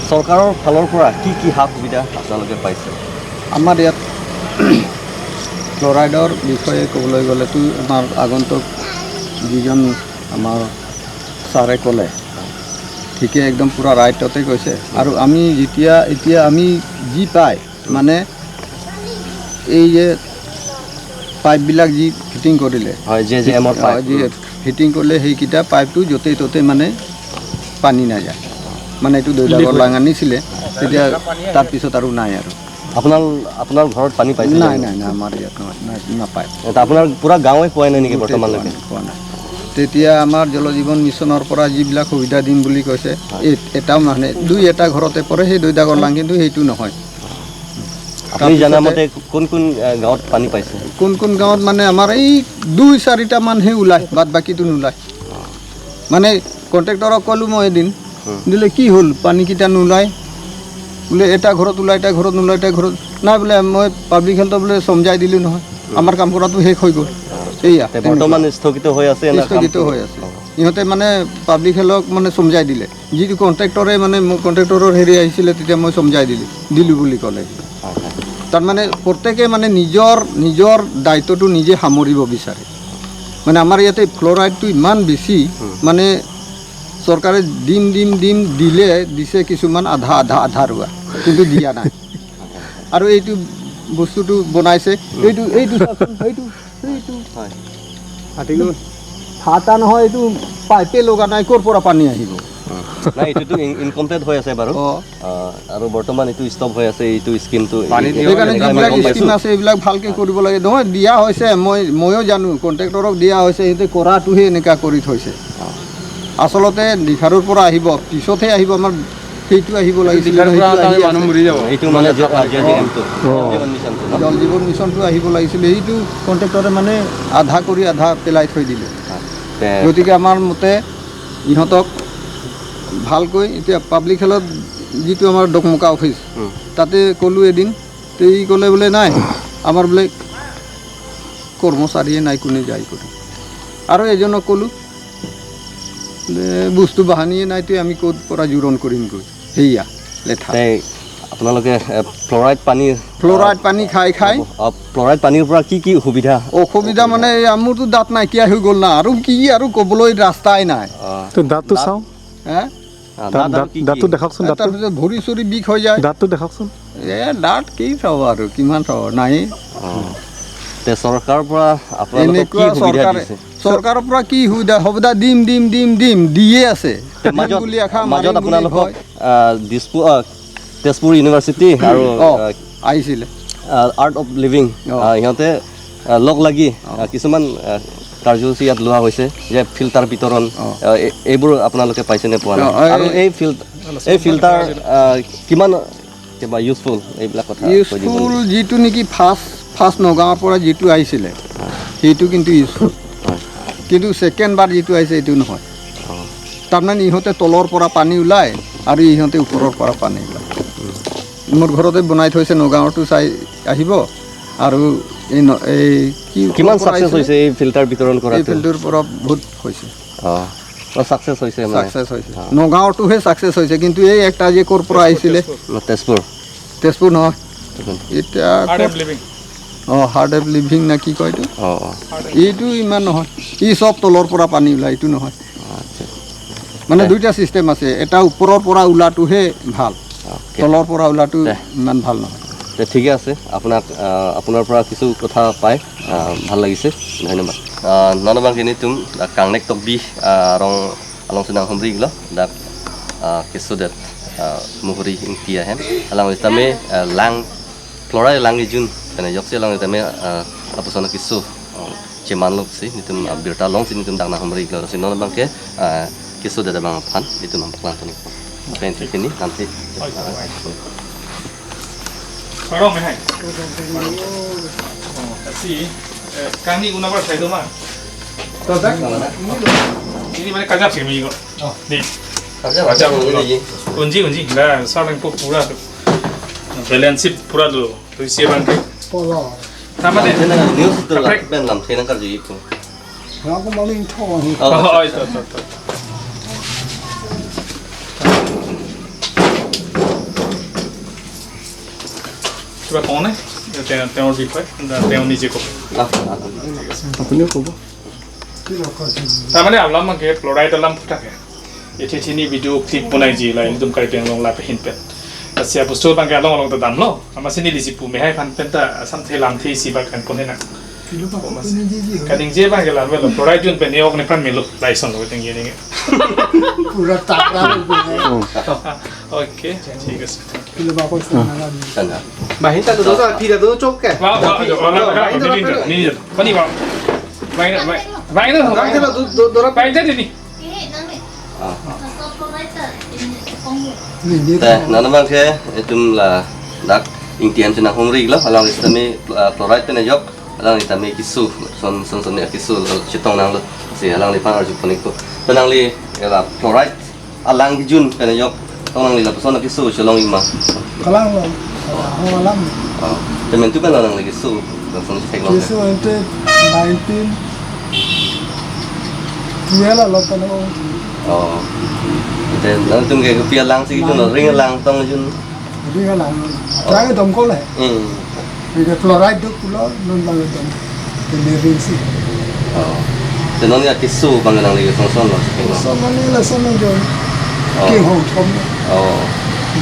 চৰকাৰৰ ফালৰ পৰা কি কি সা সুবিধা আপোনালোকে পাইছে? আমাৰ ইয়াত ফ্ল'ৰাইডৰ বিষয়ে ক'বলৈ গ'লেতো আমাৰ আগন্তুক যিজন আমাৰ ছাৰে ক'লে, ঠিকে একদম পূৰা ৰাইটতে কৈছে। আৰু আমি যেতিয়া, এতিয়া আমি যি পাই, মানে এই যে পাইপবিলাক যি ফিটিং কৰিলে, হয়, জে জে এমৰ অ, পাইপ। যি ফিটিং কৰিলে, সেইকেইটা পাইপটো য'তে ত'তে মানে পানী নাযায়, মানে এইটো দৈদাগৰ লিক হৈ লাং আনিছিলে, তেতিয়া তাৰপিছত আৰু নাই আৰু। আপোনাৰ, আপোনাৰ ঘৰত পানী পাইছে নাই, জানো? নাই, নাই, আমাৰ ইয়াত নহয়, নাই, নাপায়। এটা আপোনাৰ পুৰা গাঁৱে পোৱাই নাই নেকি গোটেই বৰ্তমানলৈকে? পোৱা নাই, পোৱা নাই। তেতিয়া আমাৰ জল জীৱন মিছনৰ পৰা যিবিলাক সুবিধা দিম বুলি কৈছে, হয়। এই এটাও মানে দুই এটা ঘৰতে পৰে সেই দৈদাগৰ লাং, কিন্তু সেইটো নহয়। আপুনি তাৰপিছতে জানা মতে কোন কোন, আহ, গাঁৱত পানী পাইছে? কোন কোন গাঁৱত মানে আমাৰ এই দুই চাৰিটা মানহে ওলায়, বাদ বাকীটো নোলায়। মানে কণ্ট্ৰেক্টৰক ক'লো মই এদিন, হুম। দিলে কি হ'ল, পানীকেইটা নোলায়? বোলে এটা ঘৰত ওলায়, এটা ঘৰত নোলায়, এটা ঘৰত নাই। বোলে মই পাব্লিক হেল্থত বোলে চমজাই দিলো নহয়, হুম। আমাৰ কাম কৰাটো শেষ হৈ গ'ল। এইয়া, তে তেনেকুৱা। বৰ্তমান স্থগিত হৈ আছে নে স্থগিত কামটো? হৈ আছে। অ। ইহঁতে মানে পাব্লিক হেল্থক মানে চমজাই দিলে। যিটো কণ্ট্ৰেক্টৰে মানে মোক কণ্ট্ৰেক্টৰৰ হেৰি আহিছিলে, তেতিয়া মই চমজাই দিলো, দিলো বুলি ক'লে। হয়, হয়। তাৰমানে প্ৰত্যেকে মানে নিজৰ, নিজৰ দায়িত্বটো নিজে সামৰিব বিচাৰে। মানে আমাৰ ইয়াতে ফ্ল'ৰাইডটো ইমান বেছি, হুম। মানে চৰকাৰে দিম, দিম, দিম, দিলে দিছে কিছুমান আধা, আধা, আধা ৰোৱা, কিন্তু দিয়া নাই। আৰু এইটো বস্তুটো বনাইছে, হুম। এইটো, এইটো চাওকচোন, এইটো, এইটো। হয়। ফাটিগৈ। ফাটা নহয়, এইটো পাইপে লগা নাই, ক'ৰ পৰা পানী আহিব? নাই, এইটোতো ইন-, ইনকমপ্লিট হৈ আছে বাৰু। অ। আহ, আৰু বৰ্তমান এইটো ষ্টপ হৈ আছে, এইটো স্কিমটো। পানী এই, দিয়া সেইকাৰণে এনেকা আমি যিবিলাক গম পাইছো। স্কিম আছে, এইবিলাক ভালকে কৰিব লাগে। নহয়, দিয়া হৈছে, মই, ময়ো জানো, কণ্ট্ৰেক্টৰক দিয়া হৈছে, সিহঁতে কৰাটোহে এনেকা কৰি থৈছে। আচলতে নিশাৰুৰ পৰা আহিব, পিছতহে আহিব, আমাৰ সেইটো আহিব লাগিছিলে, নিশাৰ পৰা সেইটো আহি আমি মানুহ আছে। মৰি যাব। এইটো মানে যে, আহ, জে জে এমটো, অ। জল জীৱন মিছনটো ন? জল জীৱন মিছনটো আহিব লাগিছিলে, সেইটো কণ্ট্ৰেক্টৰে মানে আধা কৰি আধা পেলাই থৈ দিলে। তে গতিকে আমাৰ মতে ইহঁতক ভালকৈ এতিয়া পাব্লিক হেল্থত যিটো আমাৰ ডকমকা অফিচ, উম। তাতে ক'লো এদিন, তে ই ক'লে বোলে, "নাই, আমাৰ বোলে কৰ্মচাৰীয়ে নাই, কোনে যায় কৰি।" আৰু এজনক ক'লো, "বোলে বস্তু বাহানিয়ে নাই, তে আমি ক'ত পৰা জোৰণ কৰিমগৈ?" সেয়া লেঠা। তে আপোনালোকে, এ, ফ্ল'ৰাইড পানী, ফ্ল'ৰাইড পানী খাই খাই। অ, ফ্ল'ৰাইড পানীৰ পৰা কি কি অসুবিধা? অসুবিধা মানে এয়া মোৰতো দাঁত নাইকিয়া হৈ গ'ল না, আৰু কি আৰু ক'বলৈ ৰাস্তাই নাই। অ। তো দাঁতটো দাঁত চাওঁ। হে? আ, দাঁত, দাঁত আৰু দাঁত, কি কি? দাঁতটো দেখাওকচোন, দাঁতটো। তাৰপিছত ভৰি চৰি বিষ হৈ যায়। দাঁতটো দেখাওকচোন। এ, দাঁত কি চাব আৰু, কিমান চাব, নাই। অ। তে চৰকাৰৰ পৰা আপোনালোকক কি এনেকুৱা সুবিধা চৰকাৰে, দিছে? চৰকাৰৰ পৰা কি সুবিধা? সুবিধা দিম, দিম, দিম, দিম, দিয়ে আছে। তে দিম মাজত, বুলি আশা মাজত মাৰিম বুলি আপোনালোকক, কয়। আ, দিছপুৰ, আ, তেজপুৰ ইউনিভাৰ্চিটি আৰু, অ, আ, আহিছিলে। আ, আৰ্ট অফ লিভিং, অ। আ, সিহঁতে, আ, লগ লাগি, অ। আ, কিছুমান, আ, কাৰ্যসূচী ইয়াত লোৱা হৈছে, যে ফিল্টাৰ বিতৰণ, অ। আ, এ-, এইবোৰ আপোনালোকে পাইছে নে পোৱা নাই? অ, এই আৰু এই ফিল-, এই ফিল্টাৰ, আ, কিমান কিবা ইউজফুল, এইবিলাক কথা কৈ দিব নেকি? ইউজফুল যিটো নেকি ফাৰ্ষ্ট, ফাৰ্ষ্ট নগাঁৱৰ পৰা যিটো আহিছিলে, হয়। সেইটো কিন্তু ইউজফুল। হয়। কিন্তু ছেকেণ্ড বাৰ যিটো আহিছে, এইটো নহয়। অ। তাৰমানে ইহঁতে তলৰ পৰা পানী ওলায় আৰু ইহঁতে ওপৰৰ পৰা পানী ওলায়। উম। মোৰ ঘৰতে বনাই থৈছে, নগাঁৱতো চাই আহিব। আৰু এই ন-, এই কি কিমান ওপৰৰ পৰা ছাকচেছ আহিছিলে? হৈছে এই ফিল্টাৰ বিতৰণ এই কৰাটো? ফিল্টাৰৰ পৰা বহুত হৈছে। অ। অ, ছাকচেছ হৈছে মানে? ছাকচেছ হৈছে। অ। নগাঁৱৰটোহে ছাকচেছ হৈছে, কিন্তু এই একটা যে ক'ৰ পৰা আহিছিলে? তেজপুৰ। ন, তেজপুৰ। তেজপুৰ নহয়। তেজপুৰ। এতিয়া হাৰ্ট ক'ত? And living. O, heart and living নে কি কয় এইটো? অ, অ। এইটো ইমান নহয়। ই চব তলৰ পৰা পানী ওলায়, এইটো নহয়। আচ্ছা। মানে দে। দুইটা ছিষ্টেম আছে, এটা ওপৰৰ পৰা ওলাটোহে ভাল, অ'কে। তলৰ পৰা ওলাটো দে। ইমান ভাল নহয়। দে, ঠিকে আছে, আপোনাক, আহ, আপোনাৰ পৰা কিছু কথা পাই, আহ, ভাল লাগিছে। ধন্যবাদ। আহ, non abang ke nelitum, ah, Kangnek Tokbi, ah, arong alongsi nanghumri iklo, dak, ah, kesodet, ah, Muhuri Ingti ahem. Alang sitame, ah, lang, fluoride lang ejun, kena joksi alang sitame, ah, lapuson keso, ah, cheman loksi, nelitum, ah, birta longsi nelitum dak nanghumri iklo, si non abang ke, ah, kesodet abang aphan, nelitum nangpaklang toni. Oke, ini nanti. Arong hai. Oh, si, eh, kami una bar saya doma. Ini mana kajak sih, mi ko? Oh. Ni. Kajak, kajak, kajak, ini. Unji, unji. Nah, sarang po pura tu. Balance pura tu. Tu isi bang ke. Polo. Sama deh. News tu lah, kaprek. Ben lam, kena kerja itu. Aku maling thong. Oh, oh, itu, itu, itu. কিবা কওঁ নে? তেওঁ, তেওঁৰ বিষয়ে, তেওঁ নিজে ক'ব। আহ, আহ, আহ। আপুনিও ক'ব। Tamane alam ke fluoride alam putake. Ithi thini video clip bonai ji la, ekdom Karbi Anglong lapen hinpet. Si aposto abang ke along along ta damlo. Amatsi neli si pu me hai aphan pen ta asam thelang the si bak kan pon henang. Kilo pa ko Mas. Pini di di. Kaningje abang ke la avelo. Fluoride jun pen ne-ok nephan melo. Lason lo tinggi ni. Pura takra lo. Hmm. Okay, ঠিক আছে। Kilo pa ko sa na la di. Sana. Bahin ta do sa phi ta do chok ke. Wa, wa, wa, wa, wa, Bahin ta wa, do ni, ni, ni, ni, wa. Bahin ta, bahin ta, Bahin ta do, do, do, do. Bahin ta ni. Ah. Ni, ni. Te, nana abang ke, itum ladak Ingti an chenam humri lo, alangli sitame, ah, fluoride pen ajok, alangli tame keso, son, son, son ne keso, chetong nanglo, si alangliphan arju pon-ikpo. Te nangli, ela fluoride alang kejun pen ajok, tong nangli lapuson keso chelong-ik ma? Kalang lo, kalang alam. Ah, te mentu pen alangli keso, lapuson chetheklong. Keso ente nineteen twelve lo pen o. Oh. Te nangtum ke kopi alang si kejun lo, ring alang tong kejun? Ring alang. Tang dom ko le. Hmm. Ring ke fluoride do pulo, non bang dom. Te ne ring si. Oh. Te non ya keso bang nangli songson lo si kejun lo. So mane lason nang jo. Oh. King Hongthom. Oh.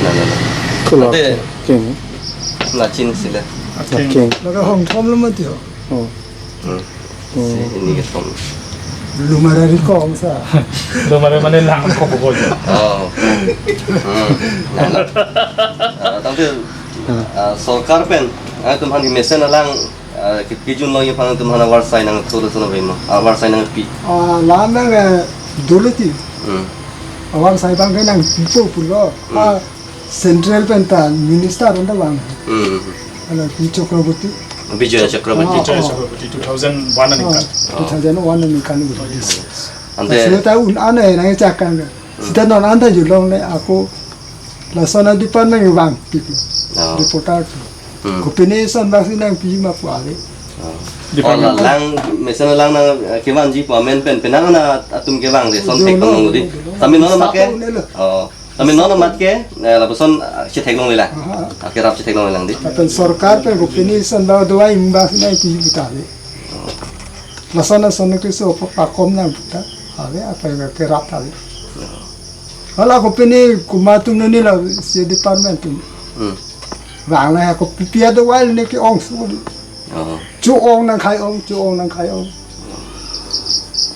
Na, na, na. Kulo. Te king. Na chin si le. King. Laga Hongthom lo mati ho. Oh. Hmm. Hmm. Si ini ke thom. Lumara ri kong sa. Lumara mane lang ko bo ko. Oh. Hmm. Nah, nah. Ah, tangte, ah, sorkar pen, ah, itum aphan mesen alang, ah, ke, kejun long aphan itum aphan avarsai nangthu lo sono bema. Avarsai nangpi. Ah, la nang, eh, dolo ti. Hmm. Avarsai abang ke nangpipo pulo. Hmm. Ah, Central pen ta minister anta abang. Hmm. Ala P Chakraborty. Bijoy Chakraborty. Ah, Bijoy ah. Chakraborty, two thousand one aningkan. Ah, two thousand one aningkan. Oh, yes. Ante sita un-an nangchak kan. Sita non anta julong le ako lason a-department vangpik. Ah. Reporter. Hmm. Kopine ason bangsi nangpi ma pu ave. Ah. Department. Oh, la, lang, mesen alang nang, eh, kevanji pu amen pen, penang na atum kevang le, son thek tong nang di. Dolo, dolo. Tame non amat ke? Staff un-e lo. Oh. Tame non amat ke, eh, lapuson, ah, chetheklonglelang. Aha. Ah, kerap chetheklonglelang di. Lapen sorkar pen kopine ason ba dawai imbas nangpi puta ave. Oh. Lason ason keso pa, pakom nang puta ave, apa yang kerap ave. Oh. Hala kopine komat atum nani la si department atum. Hmm. Vang la kopi pi adawai ne ke-ong so. Oh. Cho-ong nangkhai-ong, cho-ong nangkhai-ong.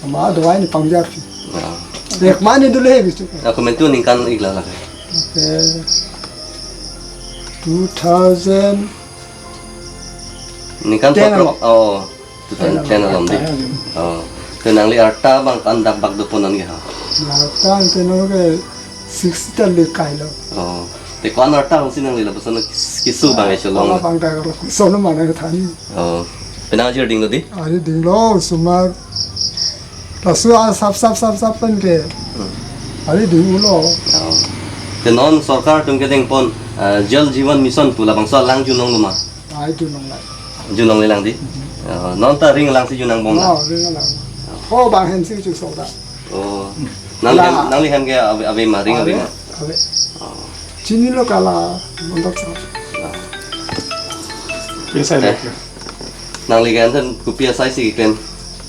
Amat adawai ne pangjar si. Ya. Ek mane dulu he bisu. Aku mentu ningkan igla la. Okay. Two thousand. Ningkan ten patro. Along. Oh. Two thousand ten along di. Ten along. Oh. Te nangli arta abang ko-an dak bak dopo non ke ha? Arta ante non ke sixty ta le kailo. Oh. Te ko-an arta along si nangli lapuson keso abang chelong? Abang ta keso lo mane than. Oh. Penang ajir dinglo di? Ajir dinglo osomar. Laso a sap sap sap sap pen ke. Hmm. Ajir dinglo. Oh. Te non sorkar atum kedeng pon, eh, Jal Jeevan Mission pu labangso alang junlonglo ma? Ai junlonglai. Junlonglelang di? Mhm. Oh, non ta ring alang si jun nangbom la? Oh, ring alang. Oh, bang hem si chuso ta. Oh. Nangli hem, la, nangli hem ke ave, ave ma, ring ave ma? Ave. Oh. Chinilo kala, mondok sa. Ah. Pisa, eh, lagi. Nangli ke anten kopi asai si keklem?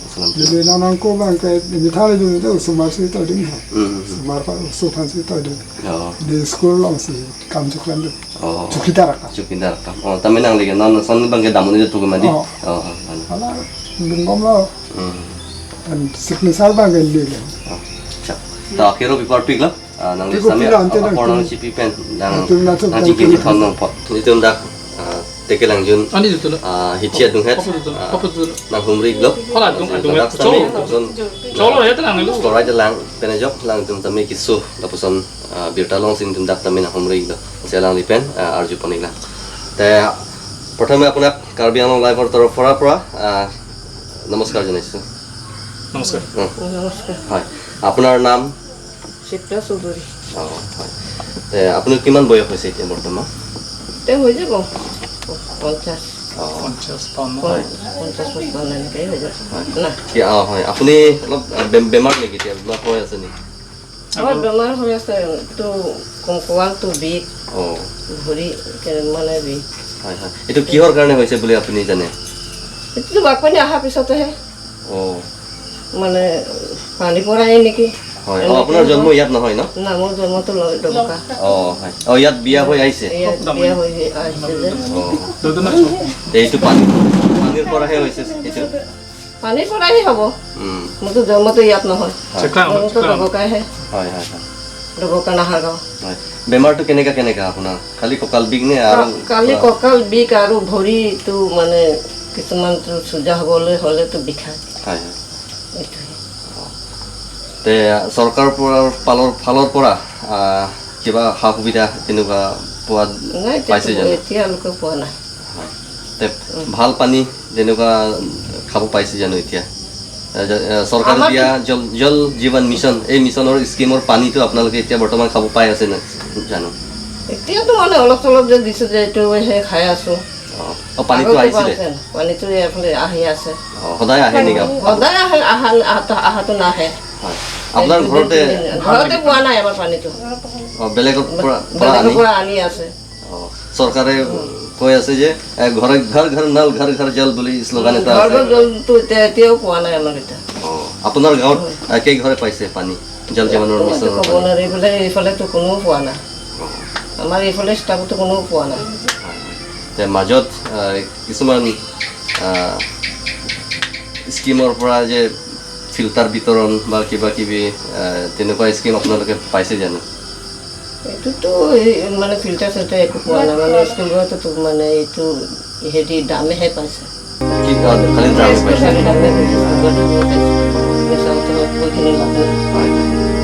Salam. Jadi nang nangko abang ke, ini thale dulu tu, osomar si ta ding ha. Hmm. Osomar pa, osomar si ta ding. Oh. Di school along si kam choklemdun. Oh. Chowkidar akam. Chowkidar akam. Oh, tame nangli ke non ason abang ke dam un-e pu ke ma di? Oh. Oh, oh, oh. Hala, dun bomlo. Hmm. An signature abang ke neli ke. Oh, chak. Ta kero pi parpik lo? Ah, nangli, piko sami pila ante apor nang nang tu. Nangchipi pen. Nang, nang tu, nang tu, nang nang chingki tu. Chithon nangpo. Itum dak, ah, teke lang jun. Ani tu tu lo. Ah, hichi adung het. Apa tu tu? Ah, apa tu tu? Nang humri lo. Hala adung, adung het. Dak sami, cholo. Cholo ya tenang lo. Fluoride lang pen ajok, lang itum tame keso lapuson, ah, birta along si itum dak tame nang humri lo. Si alanglipen, ah, arju pon-iklang. Te, প্ৰথমে আপোনাক কাৰ্বি আংলং লাইভৰ তৰফৰ পৰা, আহ, নমস্কাৰ জনাইছোঁ। নমস্কাৰ। উম। নমস্কাৰ। হয়। আপোনাৰ নাম? চিত্ৰা চৌধুৰী। অ, হয়। তে, আপোনাৰ কিমান বয়স হৈছে এতিয়া বৰ্তমান? তে হৈ যাব। পঞ্চাশ। অ। পঞ্চাশ, বাৱন্ন। হয়। পঞ্চাশ, পঁচপন্ন এনেকেই হৈ যাব। হয়। না। কি, অ, হয়। আপুনি অলপ, আ, বে-, বেমাৰ নেকি এতিয়া? বেমাৰ হৈ আছে নেকি? বহুত বেমাৰ হৈ আছে। এইটো কংকৱালটো বিষ। অ। ভৰি কে-, মানে বিষ। হয়, হয়। এইটো কিহৰ কাৰণে হৈছে বুলি আপুনি জানে? এইটো বানপানী অহাৰ পিছতেহে। অ। মানে পানী পৰাই নেকি? হয়। অ, আপোনাৰ জন্ম ইয়াত নহয় ন? না, মোৰ জন্মটো ল-, ডবকা। অ, হয়। অ, ইয়াত বিয়া হৈ আহিছে? ইয়াত বিয়া হৈ আহিছে যে। অ। তে এইটো পানী, পানীৰ পৰাহে হৈছে এইটো? পানীৰ পৰাই হ'ব। উম। মোৰতো জন্মটো ইয়াত নহয়। হয়। চেকলাং, জন্মটো চেকলাং। ডবকাইহে। হয়, হয়, হয়। ডবকা নাহাৰগাঁও। হয়। বেমাৰটো কেনেকা, কেনেকা আপোনাৰ? খালি কঁকাল বিষ নে আৰু কা-, খালি কিবা? কঁকাল বিষ আৰু ভৰিটো মানে কিছুমানটো চুজা হ'বলৈ হ'লেতো বিষায়। হয়, হয়। এইটোৱে। তে চৰকাৰৰ পৰা, পালৰ, ফালৰ পৰা, আহ, কিবা সা সুবিধা তেনেকুৱা পোৱা নাই, এতিয়া পাইছে তো জানো? এতিয়ালৈকে পোৱা নাই। হয়। তে উম। ভাল পানী তেনেকুৱা খাব পাইছে জানো এতিয়া? এ, জ-, এ, চৰকাৰে আমাৰ দিয়া জল, জল জীৱন মিছন, এই মিছনৰ স্কিমৰ পানীটো আপোনালোকে এতিয়া বৰ্তমান খাব পাই আছে নে জানো? এতিয়াতো মানে অলপ চলপ যে দিছে যে এইটো সেই খাই আছো। অ, অ, পানীটো আগতে আহিছিলে? পাইছে, পানীটো এইফালে আহি আছে। অ, সদায় আহে নেকি? সদায় আহে, আহা, আহা-, আহাটো নাহে। হয়। আপোনাৰ এই দুদিন, ঘৰতে তিনিদিন, ঘৰতে পোৱা নাই আমাৰ পানীটো। অ, বেলেগৰ পৰা, পৰা বেলেগৰ আনি? পৰা আনি আছে। অ, চৰকাৰে কৈ আছে যে, এ, ঘৰে, ঘৰ ঘৰ নল, ঘৰ ঘৰ জল বুলি শ্লোগান উম, এটা ঘৰ আছে। ঘৰ জলটো এতিয়া, এতিয়াও পোৱা নাই আমাৰ এতিয়া। অ, আপোনাৰ গাঁৱত, উম। এ, কেই ঘৰে পাইছে পানী? জল জীৱনৰ এইটো মিছনৰ ক'ব পানী? নোৱাৰি, এইফালে, এইফালেতো কোনেও পোৱা নাই। অ। আমাৰ এইফালে ষ্টাফতো কোনেও পোৱা নাই। হয়, হয়। তে মাজত, এ, কিছুমান, এ, স্কিমৰ পৰা যে ফিল্টাৰ বিতৰণ বা কিবা কিবি, এ, তেনেকুৱা স্কিম আপোনালোকে পাইছে জানো? এইটোতো এই মানে ফিল্টাৰ চিল্টাৰ একো পোৱা নাই, মানে স্কুলবোৰতো মানে এইটো হেৰি ড্ৰামেহে পাইছে। কি, অ, খালি ড্ৰামে পাইছে? খালি ড্ৰামে পাইছে, স্কুলবোৰত পাইছে। মিছা কথা কৈ কিনে লাভ নাই। হয়, হয়।